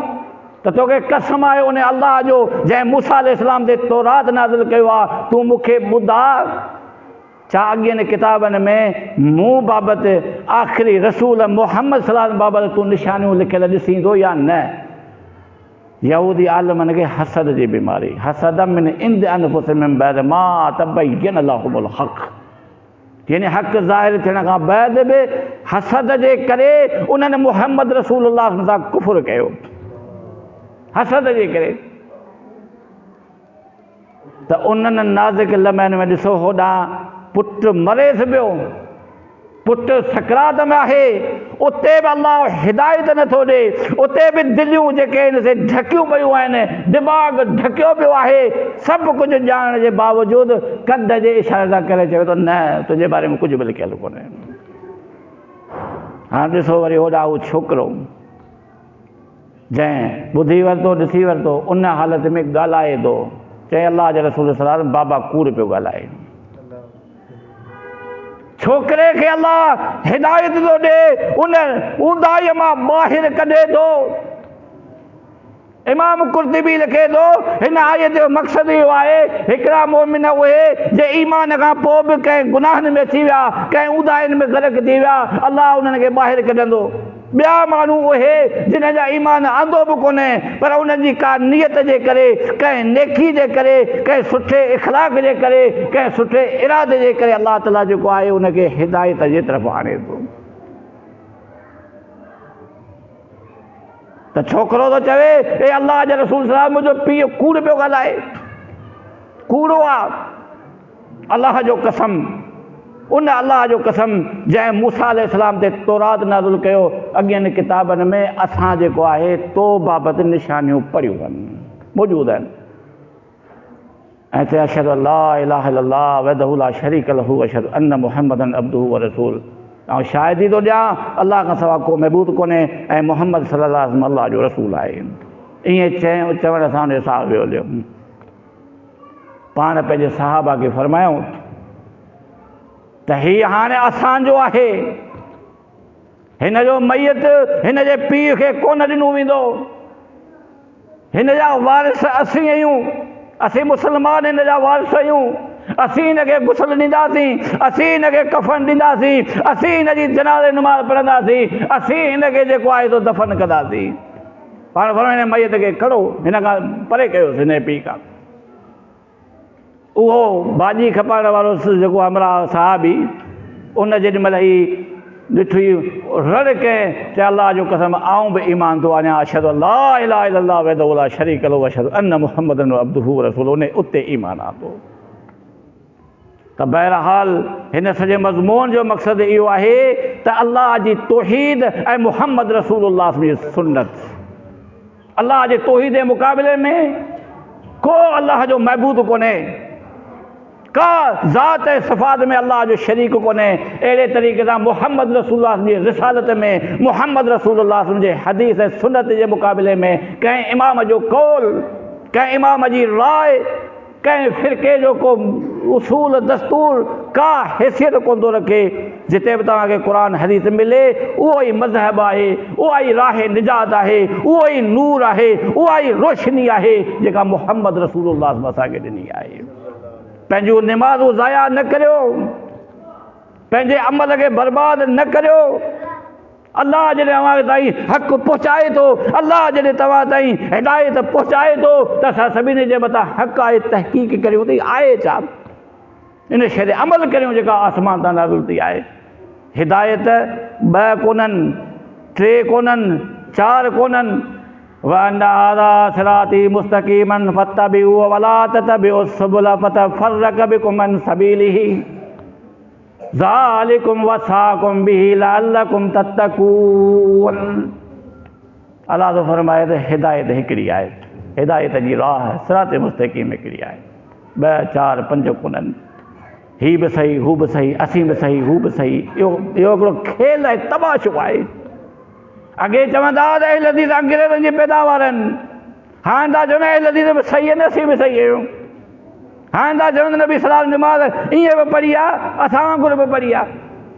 ته توکي قسم آهي ان الله جو جنهن موسيٰ عليه السلام تي تورات نازل ڪيو آهي، تون مون کي ٻڌاء ڇا اڳين ڪتابن ۾ مون بابت آخري رسول محمد صلي الله عليه وسلم بابت تون نشانيون لکيل ڏسين ٿو يا نه؟ يهودي عالمن کي حسد جي بيماري، حسدا من عند انفسهم من بعد ما تبين لهم الحق، يعني حق ظاهر ٿيڻ کان بعد به حسد جي ڪري انهن محمد رسول الله صلي الله عليه وسلم سان ڪفر ڪيو، حسد جي ڪري. ته انهن نازڪ لمحن ۾ ڏسو هوڏانهن پٽ مريس پيو، پٽ سڪرات ۾ آهي، اتي به الله هدايت نه ٿو ڏي، اتي به دليون جيڪي آهن سي ڍڪيون پيون آهن، دماغ ڍڪيو پيو آهي، سڀ ڪجهه ڄاڻڻ جي باوجود ڪنڌ جي اشاري سان ڪري چوي ٿو نه تنهنجي باري ۾ ڪجهه به لکيل ڪونهي. هاڻ ڏسو وري هوڏانهن هو ڇوڪرو جنهن ٻڌي ورتو ڏسي ورتو ان حالت ۾ ڳالهائي ٿو، چئي الله جي رسول صلي الله عليه وسلم بابا ڪوڙ پيو ڳالهائي. ڇوڪري کي الله هدايت ٿو ڏي، ان اونداهيء مان ٻاهر ڪڍي ٿو. امام قرطبي لکي ٿو، هن آيت جو مقصد اهو آهي، هڪڙا مؤمن اهي جي ايمان کان پوء به ڪنهن گناهن ۾ اچي ويا، ڪنهن اونداهين ۾ غرق ٿي ويا، الله انهن کي ٻاهر ڪڍندو. ٻيا ماڻهو اهي جن جا ايمان آندو به ڪونهي پر انهن جي ڪا نيت جي ڪري، ڪنهن نيڪي جي ڪري، ڪنهن سٺي اخلاق جي ڪري، ڪنهن سٺي ارادي جي ڪري الله تعاليٰ جيڪو آهي ان کي هدايت جي طرف آڻي ٿو. ته ڇوڪرو ٿو چوي، اي الله جي رسول صلي الله عليه وسلم منهنجو پيء ڪوڙ پيو ڳالهائي، ڪوڙو آ. الله جو قسم، ان الله جو قسم جنهن موسيٰ عليه السلام تي تورات نازل ڪيو، اڳين ڪتابن ۾ اسان جيڪو آهي تو بابت نشانيون پڙهيون آهن، موجود آهن. ۽ چي اشهد ان لا اله الا الله وحده لا شريڪ له واشهد ان محمدا عبده ورسوله، آئون شاهدي ٿو ڏيان الله کان سواء ڪو معبود ڪونهي ۽ محمد صلي الله عليه وسلم الله جو رسول آهي. ائين چوڻ سان ان جو ساهه ويو هليو. پاڻ پنهنجي صحابه کي فرمايائون ته هي هاڻي اسان جو آهي، هن جو ميت هن جي پيء کي ڪونه ڏنو ويندو، هن جا وارث اسين آهيون، اسين مسلمان هن جا وارث آهيون، اسين هن کي غسل ڏينداسين، اسين هن کي ڪفن ڏينداسين، اسين هن جي جنازي نماز پڙهنداسين، اسين هن کي جيڪو آهي سو دفن ڪنداسين. پاڻ فرمايو هن ميت کي کڻو هن کان پري ڪيوس هن جي پيء کان. اهو ڀاڄي کپائڻ وارو جيڪو همراهه صحابي ان جيڏي مهل هي ڏٺي رڙ ڪئين چي الله جو قسم آئون به ايمان ٿو آڻيان اشهد ان لا اله الا الله وحده لا شريڪ له واشهد ان محمدا عبده ورسوله ان اتي ايمان آندو. ته بهرحال هن سڄي مضمون جو مقصد اهو آهي ته الله جي توحيد ۽ محمد رسول الله جي سنت. الله جي توحيد جي مقابلي ۾ ڪو الله جو معبود ڪونهي، ڪا ذات ۽ صفات ۾ الله جو شريڪ ڪونهي. اهڙي طريقي سان محمد رسول الله جي رسالت ۾ محمد رسول الله جي حديث ۽ سنت جي مقابلي ۾ ڪنهن امام جو قول، ڪنهن امام جي راء، ڪنهن فرقي جو ڪو اصول دستور ڪا حيثيت ڪونه ٿو رکي. جتي به توهان کي قرآن حديث ملي اهو ئي مذهب آهي، اها ئي راهه نجات آهي، اهو ئي نور آهي، اها ئي روشني آهي جيڪا محمد رسول الله صلي اسان کي ڏني آهي. پنهنجون نمازون ضايع نه ڪريو، پنهنجي عمل کي برباد نه ڪريو. الله جڏهن اوهان تائين حق پهچائي ٿو، الله جڏهن توهان تائين هدايت پهچائي ٿو ته اسان سڀني جي مٿان حق آهي تحقيق ڪريون ته آهي ڇا، ان شيء تي عمل ڪريون جيڪا آسمان تان نازل ٿي آهي. هدايت ٻه ڪونهن، ٽي ڪونهن، چار ڪونهن. وان هذا صراطي مستقيما فاتبعوه ولا تتبعوا السبل فتفرق بكم عن سبيله. ذالڪم وصاڪم به لعلڪم تتقون. الله ٿو فرمائي ته هدايت هڪڙي آهي، هدايت جي راهه صراط مستقيم هڪڙي آهي، ٻه چار پنج ڪونهن. هي به صحيح هو به صحيح، اسين به صحيح هو به صحيح، اهو هڪڙو کيل ۽ تماشو آهي. اڳي چوندا هئا ته اهل حديث انگريزن جي پيداوار آهن، هاڻي ٿا چون اهل حديث به صحيح آهن اسين به صحيح آهيون. هاڻي ٿا چون ته نبي صلي الله عليه وسلم نماز ائين به پڙهي آ، اسان وانگر به پڙهي آ.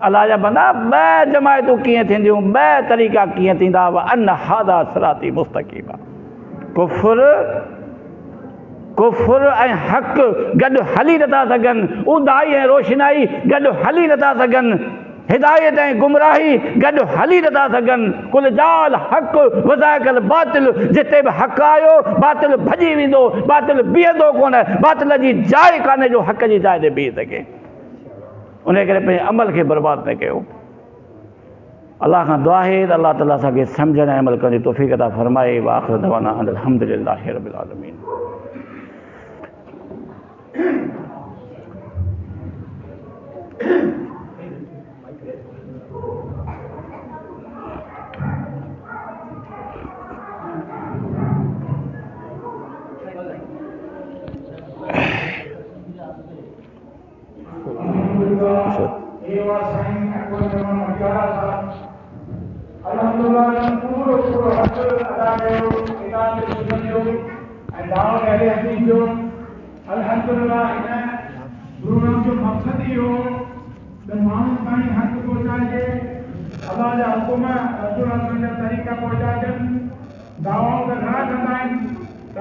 الله جا بندا ٻه جماعتون ڪيئن ٿينديون، ٻه طريقا ڪيئن ٿيندا؟ وان هذا صراطي مستقيما. ڪفر ڪفر ۽ حق گڏ هلي نٿا سگهن، اونداهي ۽ روشنائي گڏ هلي نٿا سگهن. هدايت ۽ گمراهي گڏ هلي نٿا سگهن. قل جاء الحق وزهق الباطل جتي به حق آيو باطل ڀڄي ويندو، باطل بيهندو ڪونه، باطل جي جاء ڪانهي جو حق جي جاء تي بيهي سگهي. انهيء ڪري پنهنجي عمل کي برباد نه ڪيو. الله کان دعا آهي ته الله تعالي اسان کي سمجهڻ ۽ عمل ڪرڻ جي توفيق عطا فرمائي. واخر دعوانا ان الحمد لله رب العالمين. الحمدلله هن پروگرام جو مقصد ئي اهو هو ته ماڻهن تائين حق پهچائجي، الله جا حڪم، رسول الله صلعم جا طريقا پهچائجن. دعوائون ته گهڻا ڪندا آهن.